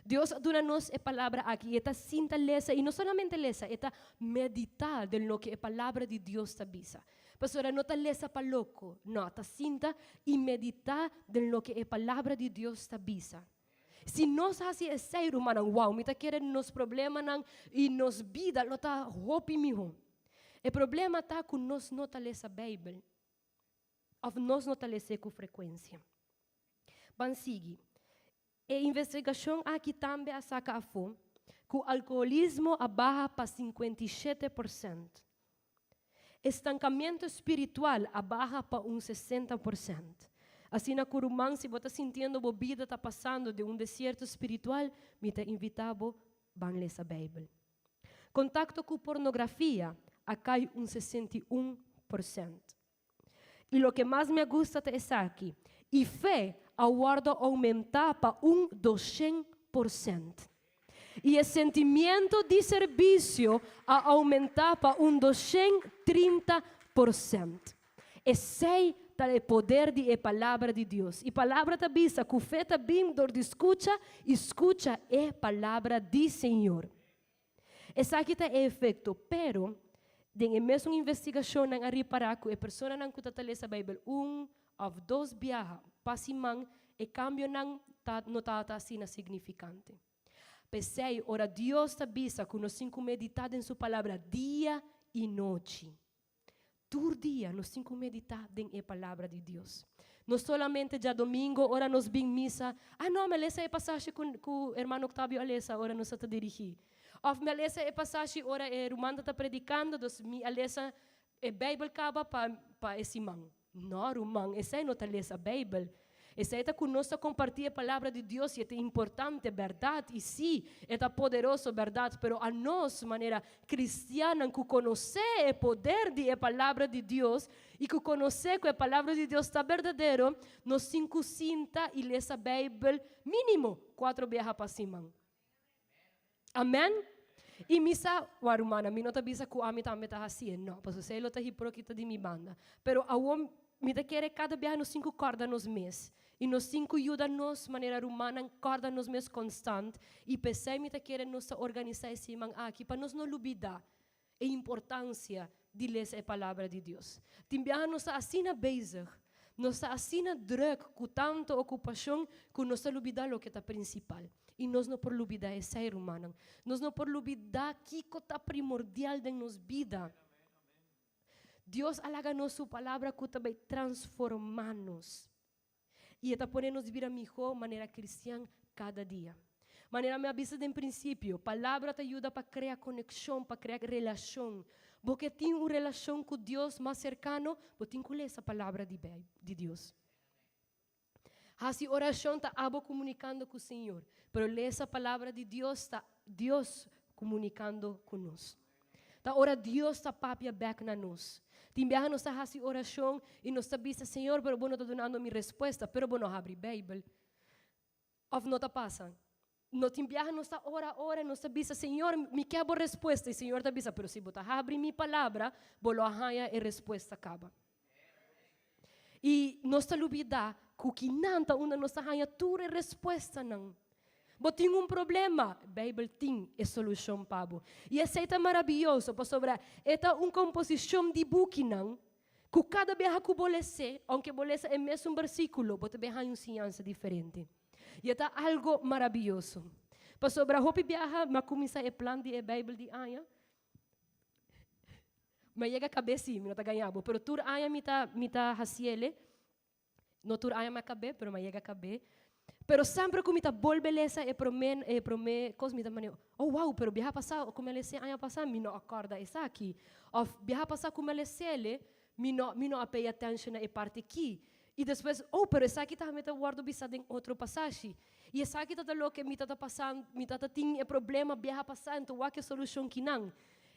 Dios a duna nos e palabra aki i e ta sinta lesa, i no solamente lesa, e ta meditá den loke e palabra di Dios ta bisa. Pasobra no ta lesa pa loko, no, ta sinta i meditá den loke e palabra di Dios ta bisa. Si nos hasi esei, rumannan, wow, mi ta kere nos problemanan i nos bida lo ta hopi mihó. E problema ta ku nos no ta lesa Beibel, òf nos no ta les'é ku frekuensia. Ban sigui. E investigashon aki tambe a saka afó ku alkoholismo a baha pa 57%. Estankamentu spiritual a baha pa un 60%. Asina ku ruman, si bo ta sintiendo bo bida ta pasando den un desierto spiritual, mi ta invitá bo ban lesa Beibel. Kontakto ku pornografia a kai un 61%. I loke mas mi a gusta ta esaki, i fe a wòrdu oumentá pa un 200%. I e sentimiento di serbisio a oumentá pa un 230%. Esei ta e poder di e Palabra di Dios. I Palabra ta bisa ku fe ta bin dor di skucha, i skucha e Palabra di Señor. Esaki ta e efekto, pero den e mesun investigashon nan a ripará ku e personanan ku ta ta lesa Beibel un òf dos biaha pa siman e kambionan ta no tabata asina signifikante. P'esei ora Dios ta bisa ku nos tin ku meditá den su Palabra dia i nochi, Tur dia nos tin cu medita den e Palabra di Dios. No solamente djadomingo ora nos bin misa, ah no, mi a lesa e pasashi cu cu hermano Octavio a lesa ora nos a ta dirigi. Of mi a lesa e pasashi ora e ruman ta ta predicando, dus mi a lesa e Bijbel caba pa pa e siman. No, ruman, esei no ta lesa Beibel. Esei ta ku nos ta kompartí e Palabra di Dios i e ta importante, bèrdat, i sí, e ta poderoso, bèrdat, pero anos, manera kristiannan ku konosé e poder di e Palabra di Dios i ku konosé ku e Palabra di Dios ta berdadero, nos tin ku sinta i lesa Beibel mínimo kuatro biaha pa siman. Amen. I mi sa, wak rumannan, mi no ta bisa ku ami tambe ta hasié, no, pasobra esei lo ta hiprokita di mi banda. Pero awor mi ta kere kada biaha nos tin ku kòrda nos mes, i nos tin ku yuda nos manera rumannan kòrda nos mes konstant, i p'esei mi ta kere nos ta organisá e siman aki pa nos no lubidá e importansia di lesa e Palabra di Dios. Tin biaha nos ta asina bezig. Nos ta asina druk ku tantu okupashon ku nos ta lubidá loke ta prinsipal. I nos no por lubidá esei, rumannan. Nos no por lubidá kiko ta primordial den nos bida. Dios a laga nos su Palabra ku ta bai transformá nos. I e ta pone nos bira mihó manera kristian kada dia. Manera mi a bisa den prinsipio, Palabra ta yuda pa krea konekshon, pa krea relashon. Bo ke tin un relashon ku Dios mas serkano, bo tin ku lesa Palabra di di Dios. Hasi orashon ta abo komunikando ku Señor, pero lesa Palabra di Dios ta Dios komunikando ku nos. Ta ora Dios ta papia bek na nos. Tin biaha nos ta hasi orashon i nos ta bisa, Señor, pero bo no ta dunando mi respuesta, pero bo no habri Beibel. Òf no ta pasa? No tin biaha nos ta ora ora i nos ta bisa, Señor, mi ke bo respuesta. I Señor ta bisa, pero si bo ta habri mi palabra, bo lo a haña e respuesta kaba. I nos ta lubidá ku kinan ta unda nos ta haña tur e respuestanan. Bo tin un problema? Beibel tin e solushon pa bo. I esei ta maravioso pasobra e ta un komposishon di bukinan ku kada biaha ku bo les'é, ounke bo lesa e mesun bersíkulo, bo ta bin haña un siñansa diferente. I e ta algu maravioso. Pasobra hopi biaha mi a kuminsá e plan di e Beibel di aña. Mi a yega kab'é sí, mi no ta gaña bo, pero tur aña mi ta mi ta hasiel. No tur aña mi a kab'é, pero mi a yega kab'é. Pero semper ku mi ta bolbe lesa e promé e promé kos mi ta manera, oh wow, pero biaha pasá ku mi a les'é aña pasá mi no a kòrda esaki. Òf biaha pasá ku mi a les'é mi no mi no a pay attention na e parti aki. I despues, oh, pero esaki tambe ta wòrdu bisá den otro pasashi. I esaki ta ta loke mi ta ta pasando, mi ta ta tin e problema biaha pasá, enton wak e solushon kinan.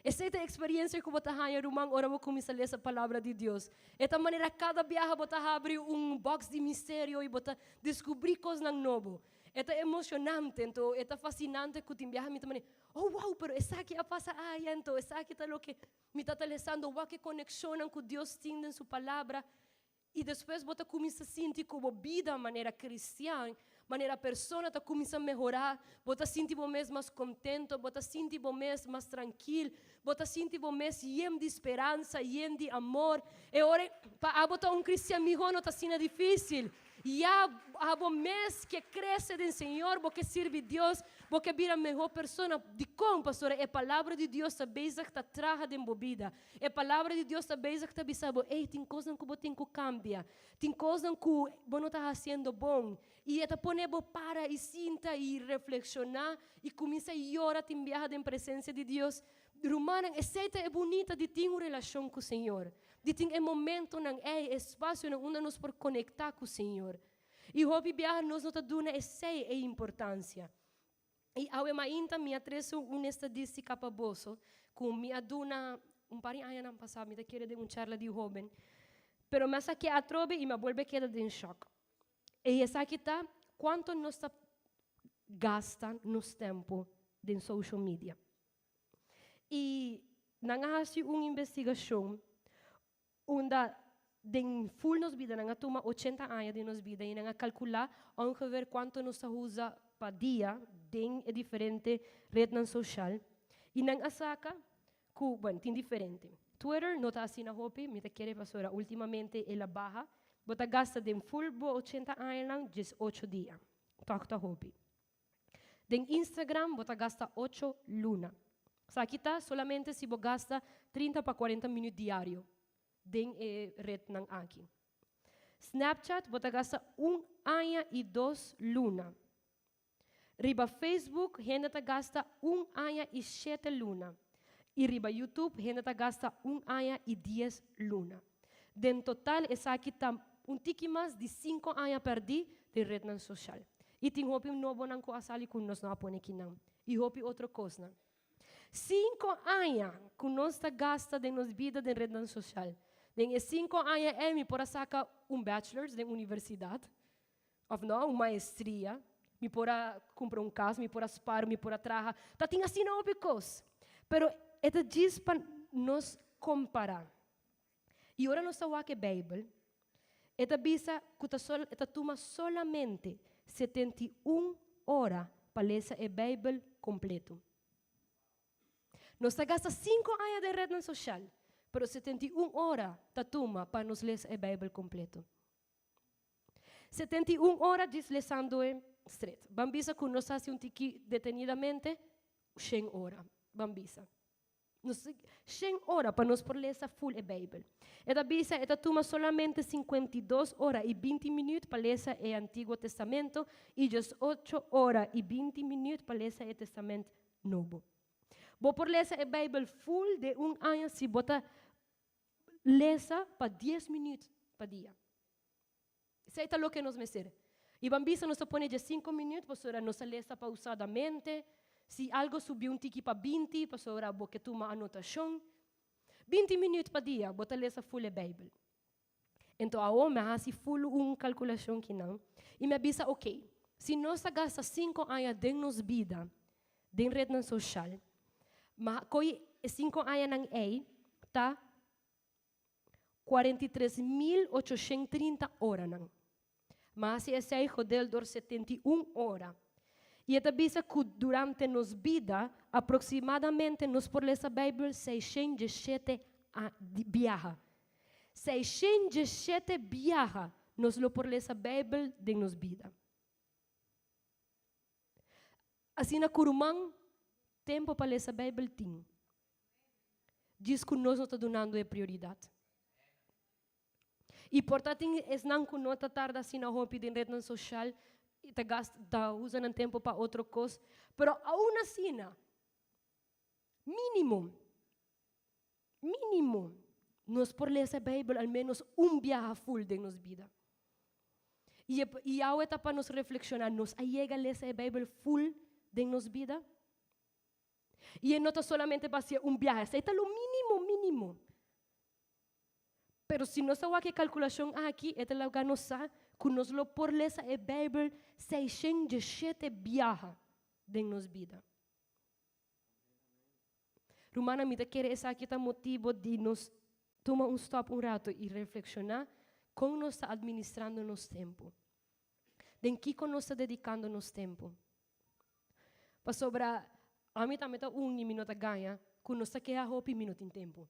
Esei ta e eksperensia ku bo ta haña, ruman, ora bo kuminsá lesa Palabra di Dios. E ta manera kada biaha bo ta habri un bòks di misterio i bo ta deskubrí kosnan nobo. E ta emoshonante, enton e ta fasinante ku tin biaha mi ta manera, oh, wow, pero esaki a pasa aya, enton esaki ta loke mi ta ta lesando, wak e konekshonnan ku Dios tin den su Palabra. I despues bo ta kuminsá sinti ku bo bida manera kristian, manera persona ta kuminsá mehorá, bo ta sinti bo mes mas kontento, bo ta sinti bo mes mas trankil, bo ta sinti bo mes yen di speransa, yen di amor. E ora pa abo ta un kristian mihó no ta asina difísil. Ya abo mes ke krese den Señor, bo ke sirbi Dios, bo ke bira mehó persona. Dikon? Pasobra e Palabra di Dios ta bezig ta traha den bo bida. E Palabra di Dios ta bezig ta bisa bo, ey, tin kosnan ku bo tin ku kambia. Tin kosnan ku bo no ta hasiendo bon. I e ta pone bo para i sinta i reflekshoná i kuminsá yora tin biaha den presensia di Dios. Rumannan, esei ta e bunita di tin un relashon ku Señor. Di tin e momentonan ey, e espasionan unda nos por konektá ku Señor. I hopi biaha nos no ta duna esei e importansia. I awe mainta mi a trese un estadística pa boso ku mi a duna un par di añanan pasá, mi ta kere den un charla di hóben. Pero mi a saké atrobe i mi a bolbe keda den shòk. I esaki ta kuantu nos ta gasta nos tempu den social media. I nan a hasi un investigashon Unda den full nos bida nan a tuma ochenta aña di nos bida y nan a calcula ongeveer cuanto nos ta usa pa dia den e diferente rednan social y nan a saca cu, bueno, tin diferente. Twitter no ta asina hopi, mi ta kere pasobra ultimamente el a baha, bo ta gasta den full bo ochenta añanan djes ocho dia, toch ta hopi. Den Instagram bo ta gasta ocho luna. Esaki ta solamente si bo gasta 30 pa 40 minuut diario den e rednan aki. Snapchat bo ta gasta un aña i dos luna. Riba Facebook hende ta gasta un aña i shete luna. I riba YouTube hende ta gasta un aña i dies luna. Den total esaki ta un tiki mas di sinku aña pèrdí den retnan soshal. I tin hopi nobonan ku a sali ku nos no a pone kinan i hopi otro kosnan. Sinku aña ku nos ta gasta den nos bida den retnan soshal. Den e sinku aña ei mi por a saka un bachelors den universidat, òf no, un maestria, mi por a kumpra un kas, mi por a spar, mi por a traha. Ta tin asina hopi kos. Pero e ta djis pa nos kompará. I ora nos ta wak e Beibel, e ta bisa ku ta sol e ta tuma solamente 71 ora pa lesa e Beibel kompleto. Nos ta gasta sinku aña den retnan soshal, pero 71 ora ta tuma pa nos lesa e Beibel kompleto. 71 ora djis lesando e stret. Ban bisa ku nos hasi un tiki detenidamente, 100 ora. Ban bisa. Nos, 100 ora pa nos por lesa full e Beibel. E ta bisa, e ta tuma solamente 52 ora i 20 minüt pa lesa e Antiguo Testamento i 18 ora i 20 minüt pa lesa e Testament Nobo. Bo por lesa e Beibel full den un aña si bo ta lesa pa 10 minüt pa dia. Esei ta loke nos mester. I ban bisa nos ta pone 15 minüt pasobra nos ta lesa pausadamente. Si algo subi un tiki pa 20 pasobra bo ke tuma anotashon. 20 minüt pa dia bo ta lesa full e Beibel. Anto awor mi a hasi full un kalkulashon kinan i mi a bisa ok, si nos ta gasta 5 aña den nos bida den retnan soshal, ma koe e 5 añanan ei ta 43.830 oranan. Ma hasi esei godel dor 71 ora. I e ta bisa ku durante nos bida aproksimadamente nos por lesa Beibel 607 biaha. 607 biaha nos lo por lesa Beibel den nos bida. Asina ku ruman, tempu pa lesa Beibel tin. Djis ku nos no ta dunando e prioridat. I por ta tin esnan ku no ta tarda asina hopi den retnan soshal i ta gasta, ta usa nan tempu pa otro kos, pero aun asina, mínimo, mínimo, nos por lesa Beibel al ménos un biaha ful den nos bida. I e, i awe ta pa nos reflekshoná, nos a yega lesa e Beibel ful den nos bida? I e no ta solamente pa hasié un biaha, esei ta lo mínimo, mínimo. Pero si nos a wak e kalkulashon aki, e ta laga nos sa ku nos lo por lesa e Beibel 607 biaha den nos bida. Rumannan, mi ta kere esaki ta motibo di nos tuma un stòp un rato i reflekshoná kon nos ta administrando nos tempu. Den kiko nos ta dedikando nos tempu? Pasobra ami tambe ta un i mi no ta gaña ku nos ta keha hopi mi no tin tempu.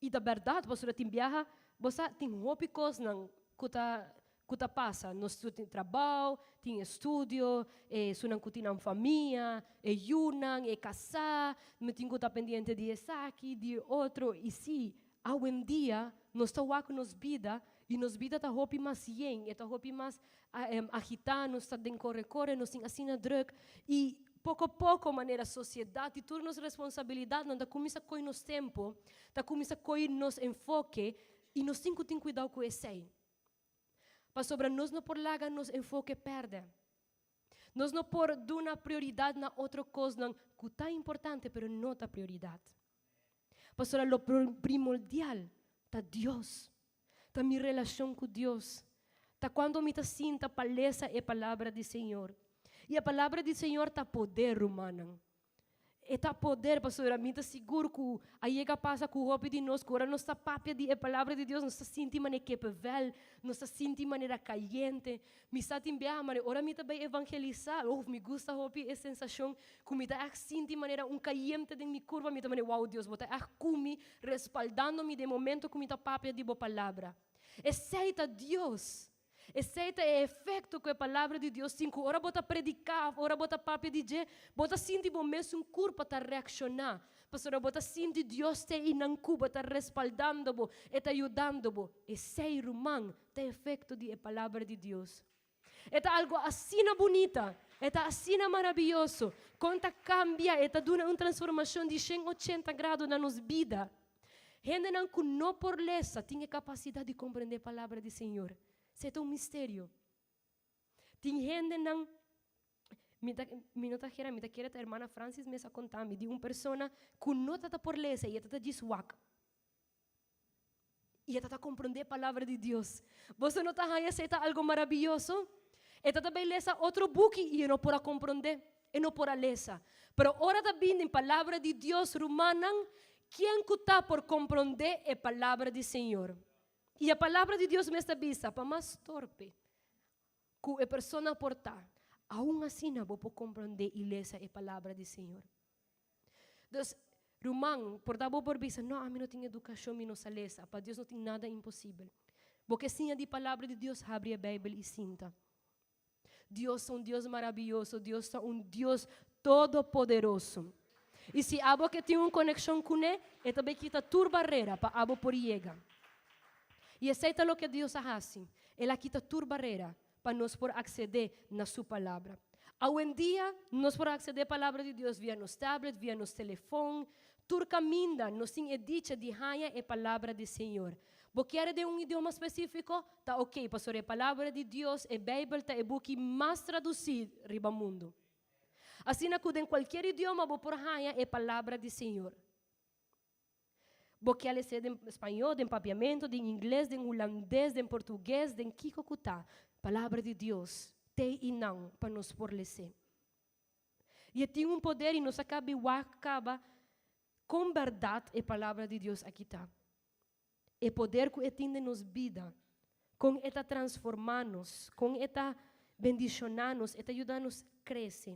I ta bèrdat pasobra tin biaha bo sa tin hopi kosnan ku ta ku ta pasa. Nos tur tin trabou, tin estudio, e esunnan ku tin nan famia, e yunan, e kasá, mi tin ku ta pendiente di esaki, di e otro. I sí, awendia nos ta wak nos bida i nos bida ta hopi mas yen, e ta hopi mas agitá, nos ta den kore kore, nos tin asina drùk i poko poko manera sosiedat i tur nos responsabilidatnan ta kuminsá koi nos tempu, ta kuminsá koi nos enfoke i nos tin ku tin kuidou ku esei. Pasobra nos no por laga nos enfoke pèrdè. Nos no por duna prioridat na otro kosnan ku ta importante pero no ta prioridat. Pasobra lo primordial ta Dios, ta mi relashon ku Dios, ta kuando mi ta sinta pa lesa e Palabra di Señor. I e Palabra di Señor ta poder, rumannan. E ta poder, pasobra mi ta sigur ku a yega pasa ku hopi di nos ku ora nos ta papia di e Palabra di Dios nos ta sinti manera kepevel, nos ta sinti manera kayente. Mi sa tin biaha manera ora mi ta bai evangelisá, oh, mi gusta hopi e sensashon ku mi ta ègt sinti manera un kayente den mi kurpa, mi ta manera, wow Dios, bo ta ègt ku mi, respaldando mi den momento ku mi ta papia di bo Palabra. Esei ta Dios. Esei ta e efekto ku e Palabra di Dios tin, ku ora bo ta prediká òf ora bo ta papia di dje, bo ta sinti bo mesun kurpa ta reakshoná, pasobra bo ta sinti Dios ta einan ku bo, ta respaldando bo, e ta yudando bo. Esei, ruman, ta e efekto di e Palabra di Dios. E ta algu asina bunita, e ta asina maravioso, kon ta kambia, e ta duna un transformashon di 180 grado na nos bida. Hendenan ku no por lesa tin e kapasidat di komprendé Palabra di Señor. Esei ta un misterio. Tin hendenan, mi ta, mi no ta gera, mi ta kere ta hermana Francis mes a konta mi di un persona ku no ta ta por lesa i e ta ta djis wak. I e ta ta komprendé Palabra di Dios. Boso no ta haña esei ta algu maravioso? E ta ta bai lesa otro buki i e no por a komprendé, e no por a lesa. Pero ora ta bini Palabra di Dios, rumannan, ken ku ta por komprendé e Palabra di Señor? I e Palabra di Dios mes ta bisa, pa mas torpe ku e persona por ta, aun asina bo por komprendé i lesa e Palabra di Señor. Dus, ruman, por ta bo por bisa, no, ami no tin edukashon, mi no sa lesa. Pa Dios no tin nada imposibel. Bo ke siña di palabra di Dios, habri e Beibel i sinta. Dios ta un Dios maravioso, Dios ta un Dios todopoderoso. I si abo ke tin un konekshon kuné, e ta bai kita tur barera pa abo por yega. I esei ta loke Dios a hasi, el a kita tur barera pa nos por aksedé na su Palabra. Awendia nos por aksedé Palabra di Dios via nos tablet, via nos telefon, tur kaminda nos tin e dicha di haña e Palabra di Señor. Bo kier den un idioma spesífiko? Ta oké, pasobra e Palabra di Dios, e Beibel, ta e buki mas tradusí riba mundu. Asina ku den kualkier idioma bo por haña e Palabra di Señor. Bo kier les'é den spañó, den papiamentu, den ingles, den hulandes, den portugues, den kiko ku ta, Palabra di Dios t'ei i nan pa nos por les'é. I e tin un poder i nos a kabi wak kaba kon bèrdat e Palabra di Dios aki ta. E poder ku e tin den nos bida, kon e ta transformá nos, kon e ta bendishoná nos, e ta yuda nos krese.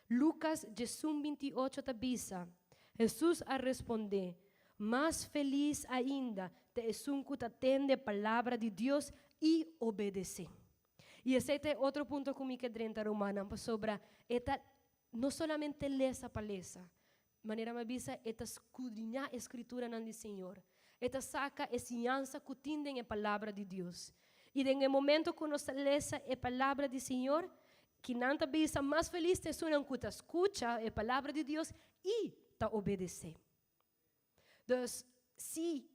Lukas diesun 28 ta bisa, Hesus a respondé, Mas felis ainda ta esun ku ta tende palabra di Dios i obedesé. I esei ta e otro punto ku mi ke drenta, rumannan, pasobra e ta no solamente lesa pa lesa, Manera mi a bisa, e ta skudriñá e Skrituranan di Señor. E ta saka e siñansa ku tin den e Palabra di Dios. I den e momento ku nos ta lesa e Palabra di Señor, kinan ta bisa, Mas felis ta esunnan ku ta skucha e Palabra di Dios i ta obedesé. Dus, sí,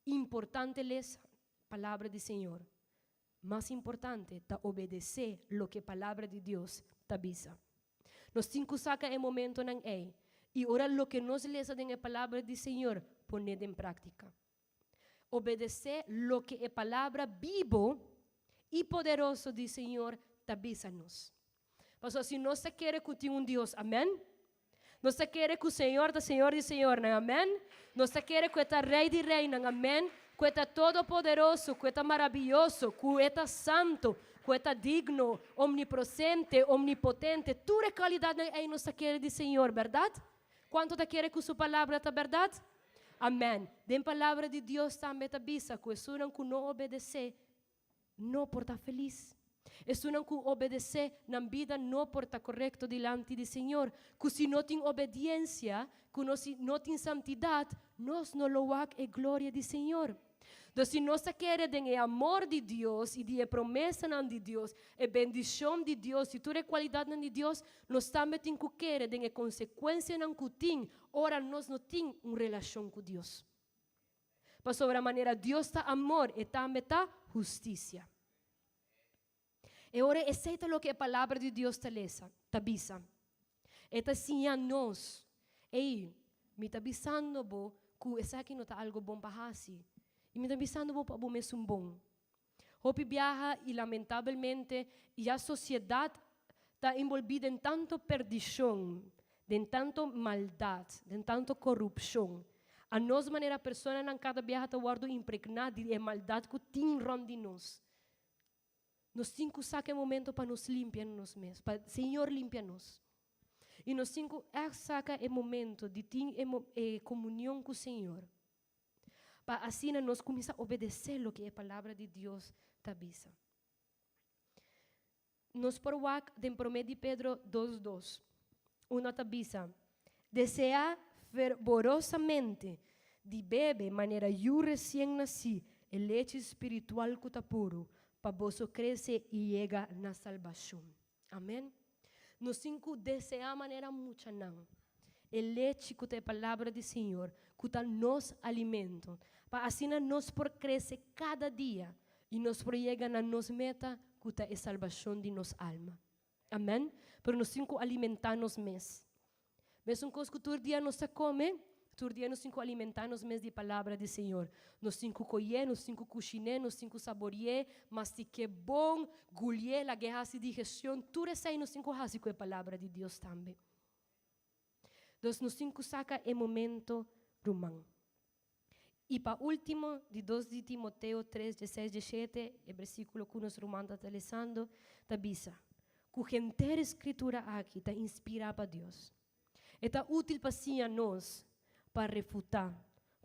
importante lesa Palabra di Señor. Mas importante ta obedesé loke Palabra di Dios ta bisa. Nos tin ku saka e momentonan ei i ora loke nos lesa den e Palabra di Señor pon'é den práktika. Obedesé loke e Palabra bibo i poderoso di Señor ta bisa nos. Pasobra si nos ta kere ku tin un Dios, amèn? Nos ta kere ku Señor ta Señor di señornan, amèn? Nos ta kere ku E ta Rei di reinan, amèn? Ku E ta todopoderoso, ku E ta marabiyoso, ku E ta santu, ku E ta digno, omniprosente, omnipotente, tur e kualidatnan ei nos ta kere di Señor, bèrdat? Kuantu ta kere ku Su Palabra ta bèrdat? Amèn. Den Palabra di Dios tambe ta bisa ku esunnan ku no obedesé no por ta felis. Esunnan ku obedesé nan bida no por ta korekto dilanti di Señor, ku si no tin obediensia, ku no si no tin santidat, nos no lo wak e gloria di Señor. Dus si nos ta kere den e amor di Dios i di e promesanan di Dios, e bendishon di Dios i tur e kualidatnan di Dios, nos tambe tin ku kere den e konsekuensianan ku tin ora nos no tin un relashon ku Dios. Pasobra manera Dios ta amor, e tambe ta hustisia. E ora esei ta loke e Palabra di Dios ta lesa, ta bisa. E ta siña nos, Ei, mi ta bisando bo ku esaki no ta algu bon pa hasi, i mi ta bisando bo pa bo mesun bon. Hopi biaha i lamentabelmente ya sosiedat ta enbolbí den tantu perdishon, den tantu maldat, den tantu korupshon. Anos manera personanan kada biaha ta wòrdu impregná di e maldat ku tin rònt di nos. Nos tin ku saka e momento pa nos limpia nos mes, pa Señor limpia nos. I nos tin ku ègt saka e momento di tin e komunion ku Señor. Pa asina nos kuminsá obedesé loke e Palabra di Dios ta bisa. Nos por wak den Promé di Pedro dos dos. Uno ta bisa, Deseá fervorosamente di bebe manera yu resien nasí e lechi spiritual ku ta puru, pa boso krese i yega na salbashon. Amèn. Nos tin ku deseá manera muchanan e lechi ku ta e Palabra di Señor, ku ta nos alimento, pa asina nos por krese kada dia i nos por yega na nos meta ku ta e salbashon di nos alma. Amèn. Pero nos tin ku alimentá nos mes. Mesun kos ku tur dia nos ta kome, tur dia nos tin ku alimentá nos mes di e Palabra di Señor. Nos tin ku koyé, nos tin ku kushiné, nos tin ku saborié, mastiké bon, gulié, lag'é hasi digestion, tur esei nos tin ku hasi ku e Palabra di Dios tambe. Dus nos tin ku saka e momento, ruman. I pa último, di dos di Timoteo tres, dieseis, dieshete, e bersíkulo ku nos ruman ta ta lesando, ta bisa ku henter e Skritura aki ta inspirá pa Dios. E ta útil pa siña nos, pa refutá,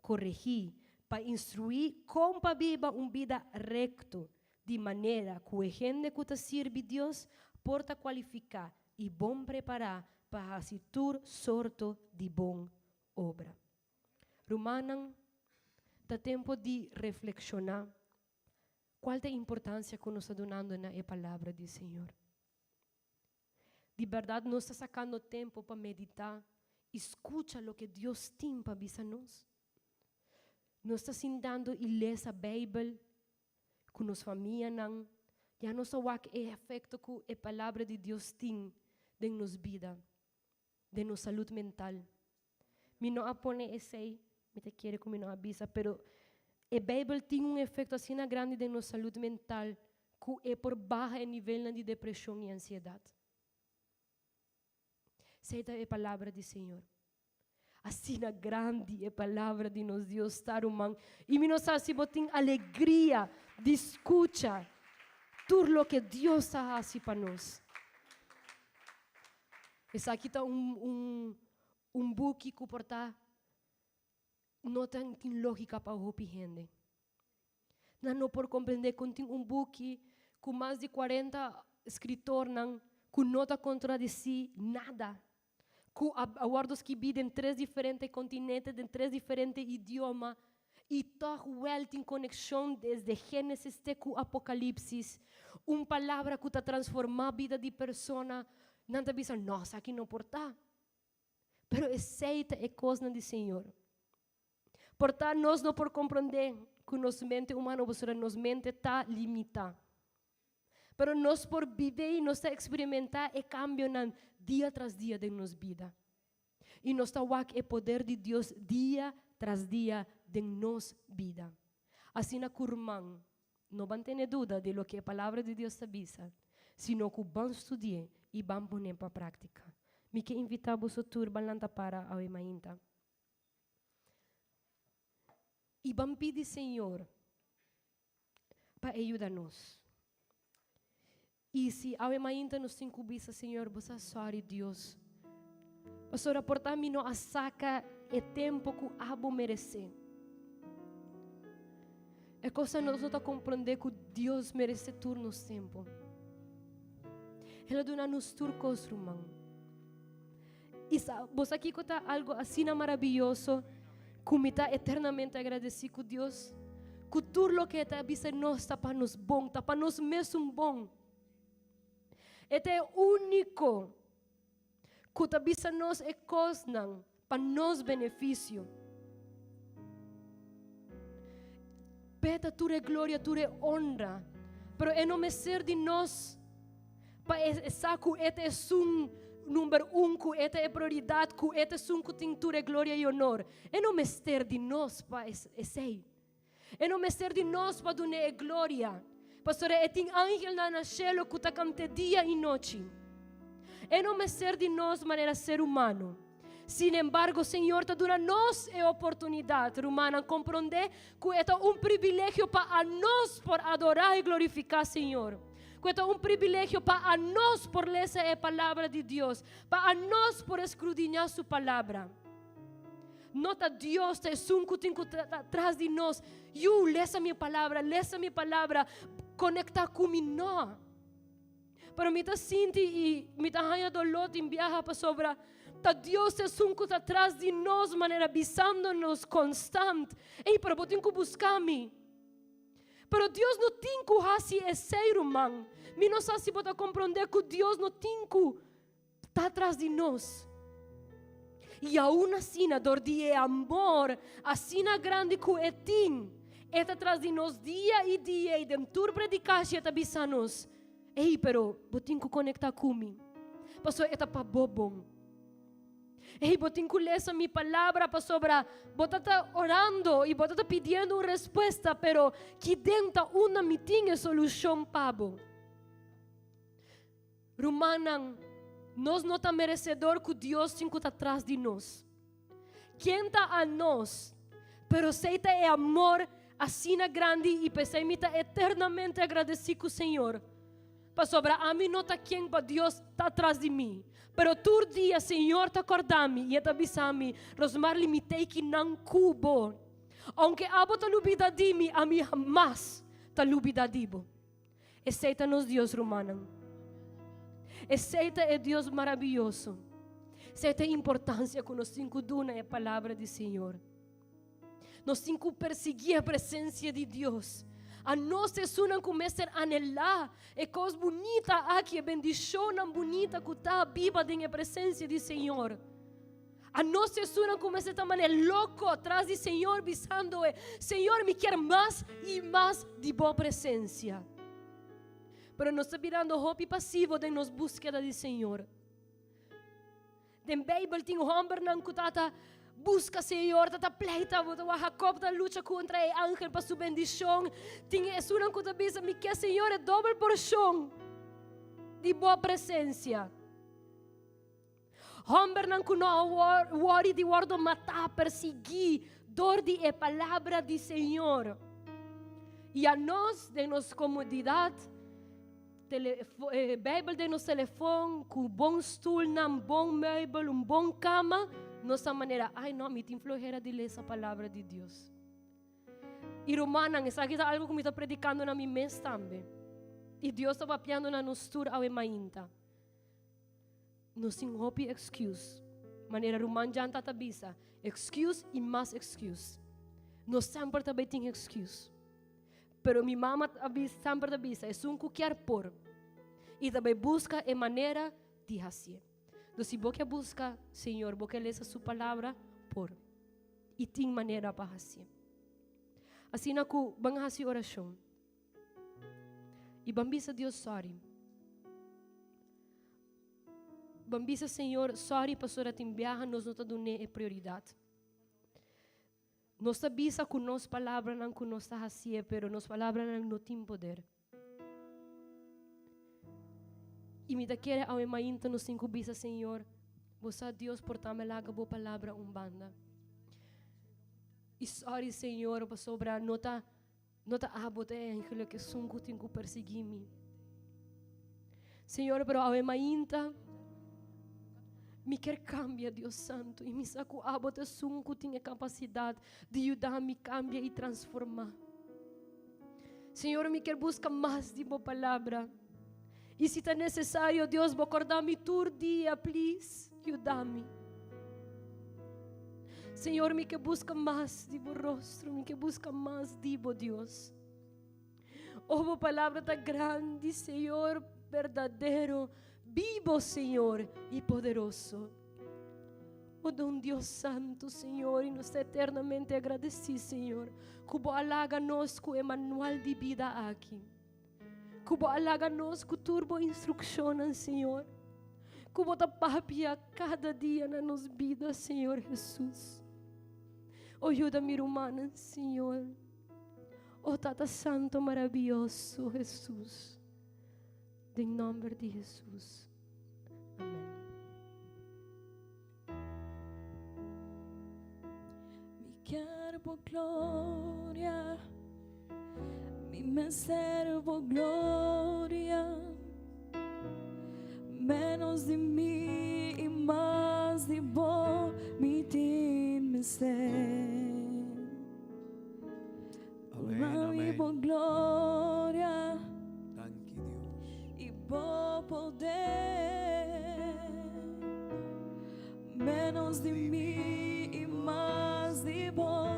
koregí, Pa instruí kon pa biba un bida rekto, di manera ku e hende ku ta sirbi Dios por ta kualifiká i bon prepará pa hasi tur sorto di bon obra. Rumannan, ta tempu di reflekshoná kual ta e importansia ku nos ta dunando na e Palabra di Señor. Di bèrdat nos ta sakando tempu pa meditá i skucha loke Dios tin pa bisa nos? Nos ta sintando i lesa Beibel ku nos famianan? Ya nos ta wak e efekto ku e Palabra di Dios tin den nos bida, den nos salud mental? Mi no a pone esei, mi ta kere ku mi no a bisa, pero e Beibel tin un efekto asina grandi den nos salud mental ku e por baha e nivelnan di depreshon i ansiedat. Esei ta e palabra di Señor. Asina grandi e palabra di nos Dios ta, ruman. I mi no sa si bo tin alegria di skucha tur loke Dios ta hasi pa nos. Esaki ta un un un buki ku por ta no tan tin lógika pa hopi hende. Nan no por komprendé kon tin un buki ku mas di kuarenta skritornan ku no ta kontradisí nada, ku a a wòrdu skibí den tres diferente kontinente, den tres diferente idioma, i tòg wèl tin konekshon desde Génesis te ku Apokalipsis, un palabra ku ta transformá bida di persona, nan ta bisa, No, esaki no por ta. Pero esei ta e kosnan di Señor. Por ta nos no por komprondé ku nos mente humano pasobra nos mente ta limitá. Pero nos por bibe i nos ta eksperimentá e kambionan dia tras dia den nos bida. I nos ta wak e poder di Dios dia tras dia den nos bida. Asina ku ruman, no ban tene duda di loke e Palabra di Dios ta bisa, sino ku ban studi'é i ban pon'é pa práktika. Mi ke invitá boso tur ban lanta para awe mainta. I ban pidi Señor pa e yuda nos. I si awe mainta nos tin ku bisa, Señor, bo sa sorry Dios. Pasobra por ta mi no a saka e tempo ku abo meresé. E cosa nos no ta comprende ku Dios merece tur nos tempo. El a duna nos tur kos, ruman. I sa, bo sa kiko ta algo asina maraviyoso ku mi ta eternamente agradesí ku Dios? Ku tur loke E ta bisa nos ta pa nos bon, ta pa nos mesun bon. E ta e úniko ku ta bisa nos e kosnan pa nos benefisio. P'e ta tur e gloria, tur e honra, pero e no mester di nos pa e sa ku e ta esun number un, ku e ta e prioridat, ku e ta esun ku tin tur e gloria i honor. E no mester di nos pa esei. E no mester di nos pa dun'é e gloria, pasobra e tin angelnan na shelu ku ta kant'é dia i nochi. E no mester di nos manera ser humano. Sin embargo, Señor ta duna nos e oportunidat, rumannan, komprondé ku e ta un privilegio pa anos por adorá i glorifiká Señor, ku e ta un privilegio pa anos por lesa e Palabra di Dios, pa anos por eskrudiñá Su Palabra. No ta Dios ta esun ku tin ku ta tras di nos. Yu, lesa mi palabra, lesa mi palabra, konektá ku mi. No. Pero mi ta sinti i mi ta haña doló tin biaha pasobra ta Dios ta esun ku ta tras di nos manera bisando nos konstant, Ey, pero bo tin ku buska mi. Pero Dios no tin ku hasi esei, ruman. Mi no sa si bo ta komprondé ku Dios no tin ku ta tras di nos. I aun asina, dor di e amor asina grandi ku e tin, e ta tras di nos dia i dia i den tur predikashi e ta bisa nos, Ei, pero bo tin ku konektá ku mi, pasobra e ta pa bo bon. Ei, bo tin ku lesa mi palabra, pasobra bo ta ta orando i bo ta ta pidiendo un respuesta, pero kiden ta unda mi tin e solushon pa bo. Rumannan, nos no ta merecedor cu Dios tin cu ta tras di nos. Ken ta anos? Pero esey ta e amor asina grandi y p'esey mi ta eternamente agradeci cu Señor. Pasobra ami no ta ken pa Dios ta tras di mi. Pero tur dia Señor ta corda mi y e ta bisa mi, Rosmarly mi t'ey kinan cu bo. Aunke abo ta lubida di mi, ami hamas ta lubida di bo. Esei ta nos Dios, rumannan. Esei ta e Dios maraviyoso. Esei ta e importancia cu nos tin cu duna e palabra di Señor. Nos tin cu persigui e presencia di Dios. Anos ta esunnan cu mester anhela e cos bunita aki, e bendicionnan bunita cu ta biba den e presencia di Señor. Anos ta esunnan cu mester ta manera loco tras di Señor bisando e, Señor mi kier mas y mas di bo presencia. Pero nos ta birando hopi pasivo den nos buskeda di Señor. Den Bijbel tin hombernan cu ta ta busca Señor, ta ta pleita, bo ta wak Jacob ta lucha contra e angel pa su bendicion. Tin esunnan cu ta bisa, mi ke Señor e dobel porcion di bo presencia. Hombernan cu no a worry di wordo mata, persigui dor di e palabra di Señor. Y anos den nos comodidad, Bijbel den nos telefon, cu bon stoelnan, bon meubel, un bon cama, nos ta manera, ay no, mi tin flojera di lesa palabra di Dios. Y rumannan, esaki ta algo cu mi ta predicando na mi mes tambe. Y Dios ta papiando na nos tur awe mainta. Nos tin hopi excuse. Manera ruman Jan ta ta bisa, excuse y mas excuse. Nos semper ta bay tin excuse. Pero mi mama a bisa, semper ta bisa, esun cu kier por. Y ta bay busca e manera di hacié. Dus si bo ke busca Señor, bo ke lesa su palabra, por. Y tin manera pa hacié. Asina cu ban haci oracion. Y ban bisa Dios sorry. Ban bisa Señor sorry pasobra tin biaha nos no ta dun'é e prioridad. Nos ta bisa ku nos palabranan ku nos ta hasié, pero nos palabranan no tin poder. I mi ta kere awe mainta nos tin ku bisa, Señor, bo sa Dios por ta me laga bo palabra un banda. I sorry, Señor, pasobra no ta no ta abo ta e angel ku esun ku tin ku persiguí mi. Señor, pero awe mainta mi kier cambia, Dios Santo, y mi sa cu abo ta esun cu tin e capacidad di yuda mi cambia y transforma. Señor, mi kier busca mas di bo palabra. Y si ta necesario, Dios, bo corda mi tur dia, please, yuda mi. Señor, mi ke busca mas di bo rostro, mi ke busca mas di bo, Dios. Oh, bo palabra ta grandi, Señor, berdadero, bibo, Señor, y poderoso. Oh, don Dios Santo, Señor, y nos ta eternamente agradeci, Señor, cu bo a laga nos cu e manual di bida aki. Cu bo a laga nos cu tur bo instruccionnan, Señor. Cu bo ta papia cada dia na nos bida, Señor Jesus. Oh, yuda mi rumannan, Señor. Oh Tata Santo maraviyoso Jesus. Den nomber di Jesus. Amen. Mi kier bo gloria, mi mester bo gloria. Menos di mi y mas di bo mi tin mester. Amén, Mami amén. bo gloria Danki Dios. y bo poder. Menos di mi y mas di bo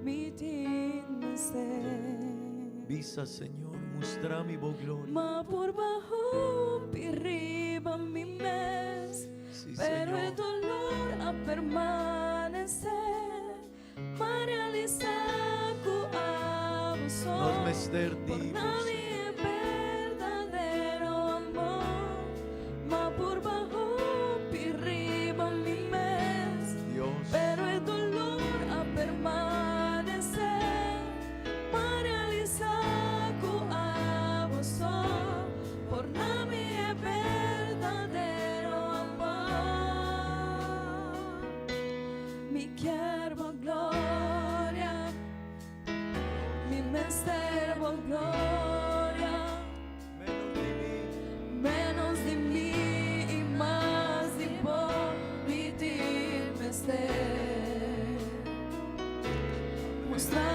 mi tin mester. Bisa Señor, mustra mi bo gloria. Ma purba hopi riba mi mes, Sí, pero e Señor. dolor a permanece. Pa realisá ku abo so Nos mester por di bo, nami e berdadero amor. Ma purba hopi riba mi mes, Dios. pero e dolor a permanesé. Pa realisá ku abo so por nami e berdadero amor. Mi kier bo gloria, mi mester bo gloria. Menos di mi. Menos di mi y mas di bo mi tin mester. Mustra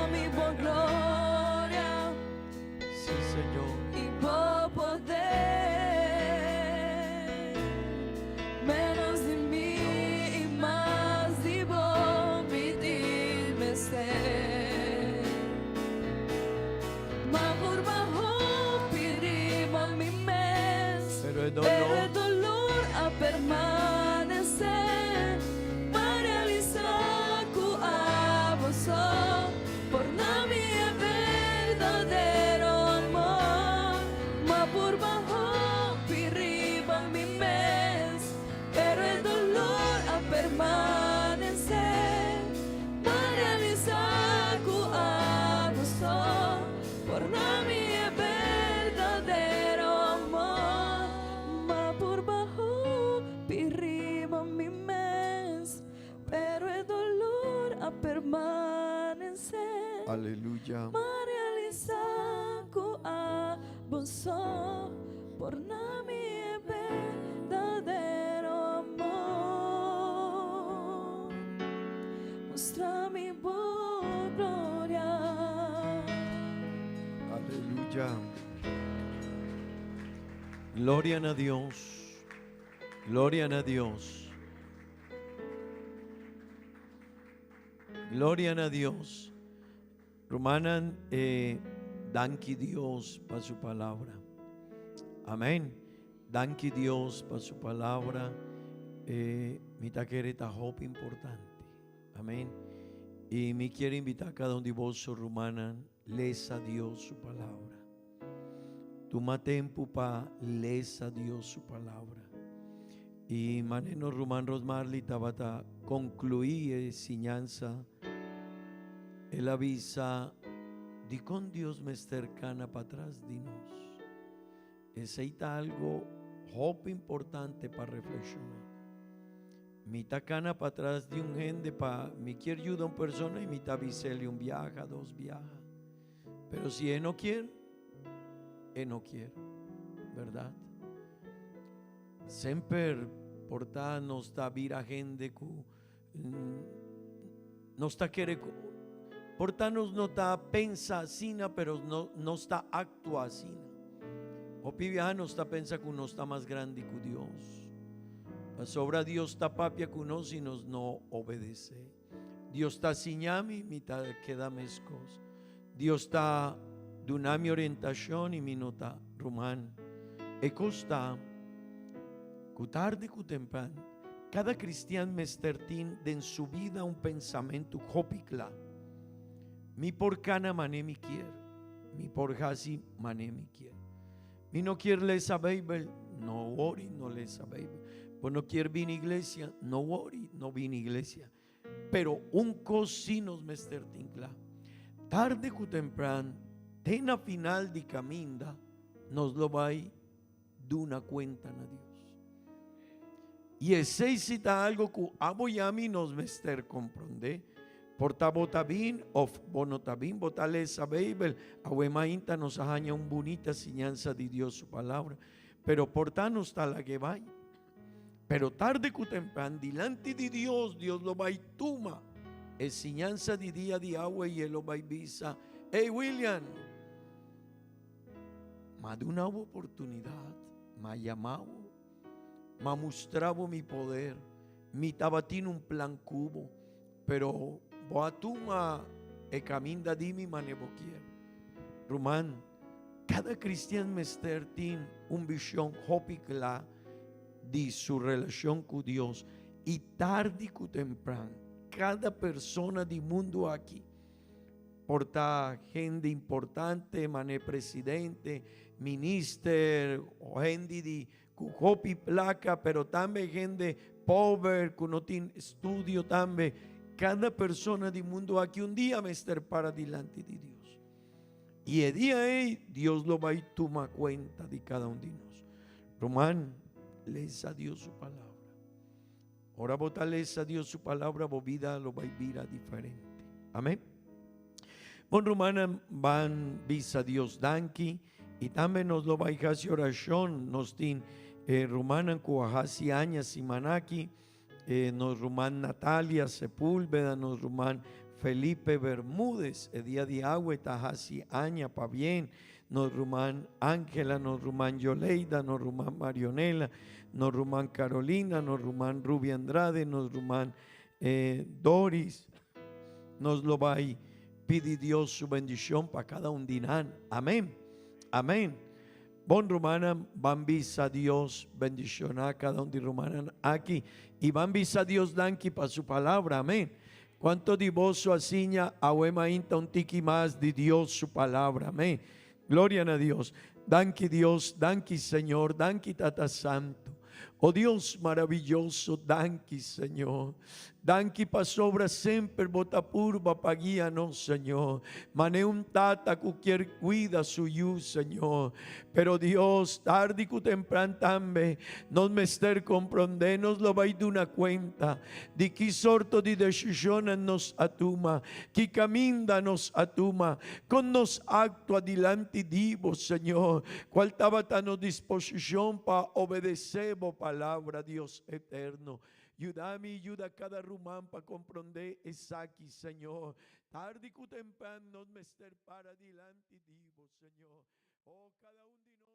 Aleluya. M'a realisá ku abo so por na mi e berdadero amor. Mustra mi bo gloria. Aleluya. Gloria na Dios. Gloria na Dios. Gloria na Dios. Rumannan, eh, danki Dios pa su palabra. Amén. Danki Dios pa su palabra. Eh, mi ta kere ta hopi importante. Amén. Y mi kier invita cada un di boso, rumannan, lesa Dios su palabra. Tuma tempo pa lesa Dios su palabra. Y manera nos ruman Rosmarly tabata concluí e siñansa, el a bisa, Dikon Dios mester kana patras di nos? Esei ta algo hopi importante pa reflekshoná. Mi ta kana patras di un hende pa mi kier yuda un persona y mi ta bis'el un biaha, dos biaha. Pero si e no kier, e no kier, berdad? Semper por ta nos ta bira hende cu nos ta kere cu por ta nos no ta pensa asina pero no nos ta actua asina. Hopi biaha nos ta pensa cu nos ta mas grandi cu Dios. Pasobra Dios ta papia cu nos y nos no obedece. Dios ta siña mi, mi ta keda meskos. Dios ta duna mi orientashon i mi no ta ruman. E kos ta ku tarde ku tempran kada kristian mester tin den su bida un pensamentu hopi kla. Mi por kana mane mi kier, mi por hasi mane mi kier. Mi no kier lesa Beibel, no wori, no lesa Beibel. Bo no kier bini iglesia, no wori, no bini iglesia. Pero un kos sí nos mester tin kla, tarde ku tempran, te na final di kaminda, nos lo bai duna kuenta na Dios. I esei sí ta algo ku abo i ami nos mester komprondé. Por ta bo ta bin òf bo no ta bin, bo ta lesa Beibel. Awe mainta nos a haña un bunita siñansa di Dios su Palabra. Pero por ta nos ta lag'é bai. Pero tarde ku tempran, dilanti di Dios, Dios lo bai tuma e siñansa di dia di awe i e lo bai bisa, Ey William, m'a duna bo oportunidat, m'a yama bo, m'a mustra bo mi poder, mi tabatin un plan ku bo, pero bo a tuma e kaminda di mi mane bo kier. Ruman, kada kristian mester tin un bishon hopi kla di su relashon ku Dios i tardi ku tempran kada persona di mundu aki por ta hende importante mane presidente, minister o hende di ku hopi plaka pero tambe hende pober ku no tin estudio tambe kada persona di mundu aki un dia mester para dilanti di Dios. I e dia ei Dios lo bai tuma kuenta di kada un di nos. Ruman, lesa Dios su palabra. Ora bo ta lesa Dios su palabra, bo bida lo bai bira diferente. Amén. Bon rumannan, ban bisa Dios danki i tambe nos lo bai hasi orashon. Nos tin e rumannan ku a hasi aña siman aki. E nos ruman Natalia Sepúlveda, nos ruman Felipe Bermúdez, e dia di awe ta hasi aña pabien. Nos ruman Ángela, nos ruman Yoleida, nos ruman Marionela, nos ruman Carolina, nos ruman Ruby Andrade, nos ruman eh, Doris. Nos lo bai pidi Dios su bendicion pa cada un di nan. Amén. Amén. Bon rumannan, ban bisa Dios bendiciona cada un di rumannan aki y ban bisa Dios danki pa su palabra. Amén. Cuanto di boso a siña awe mainta un tiki mas di Dios su palabra? Amén. Gloria na Dios. Danki Dios, danki Señor, danki Tata Santo. O Dios maraviyoso, danki, Señor. Danki pasobra semper bo ta purba pa guia nos, Señor. Mane un tata ku kier kuida su yu, Señor. Pero Dios, tardi ku tempran tambe, nos mester komprondé, nos lo bai duna kuenta di ki sorto di desishonnan nos a tuma, ki kaminda nos a tuma, kon nos aktua dilanti di bo, Señor, kual tabata nos disposishon pa obedesé bo palabra, Dios eterno. Yuda mi i yuda kada ruman pa komprondé esaki, Señor. Tardi ku tempran nos mester para dilanti di bo, Señor. O kada un di nos.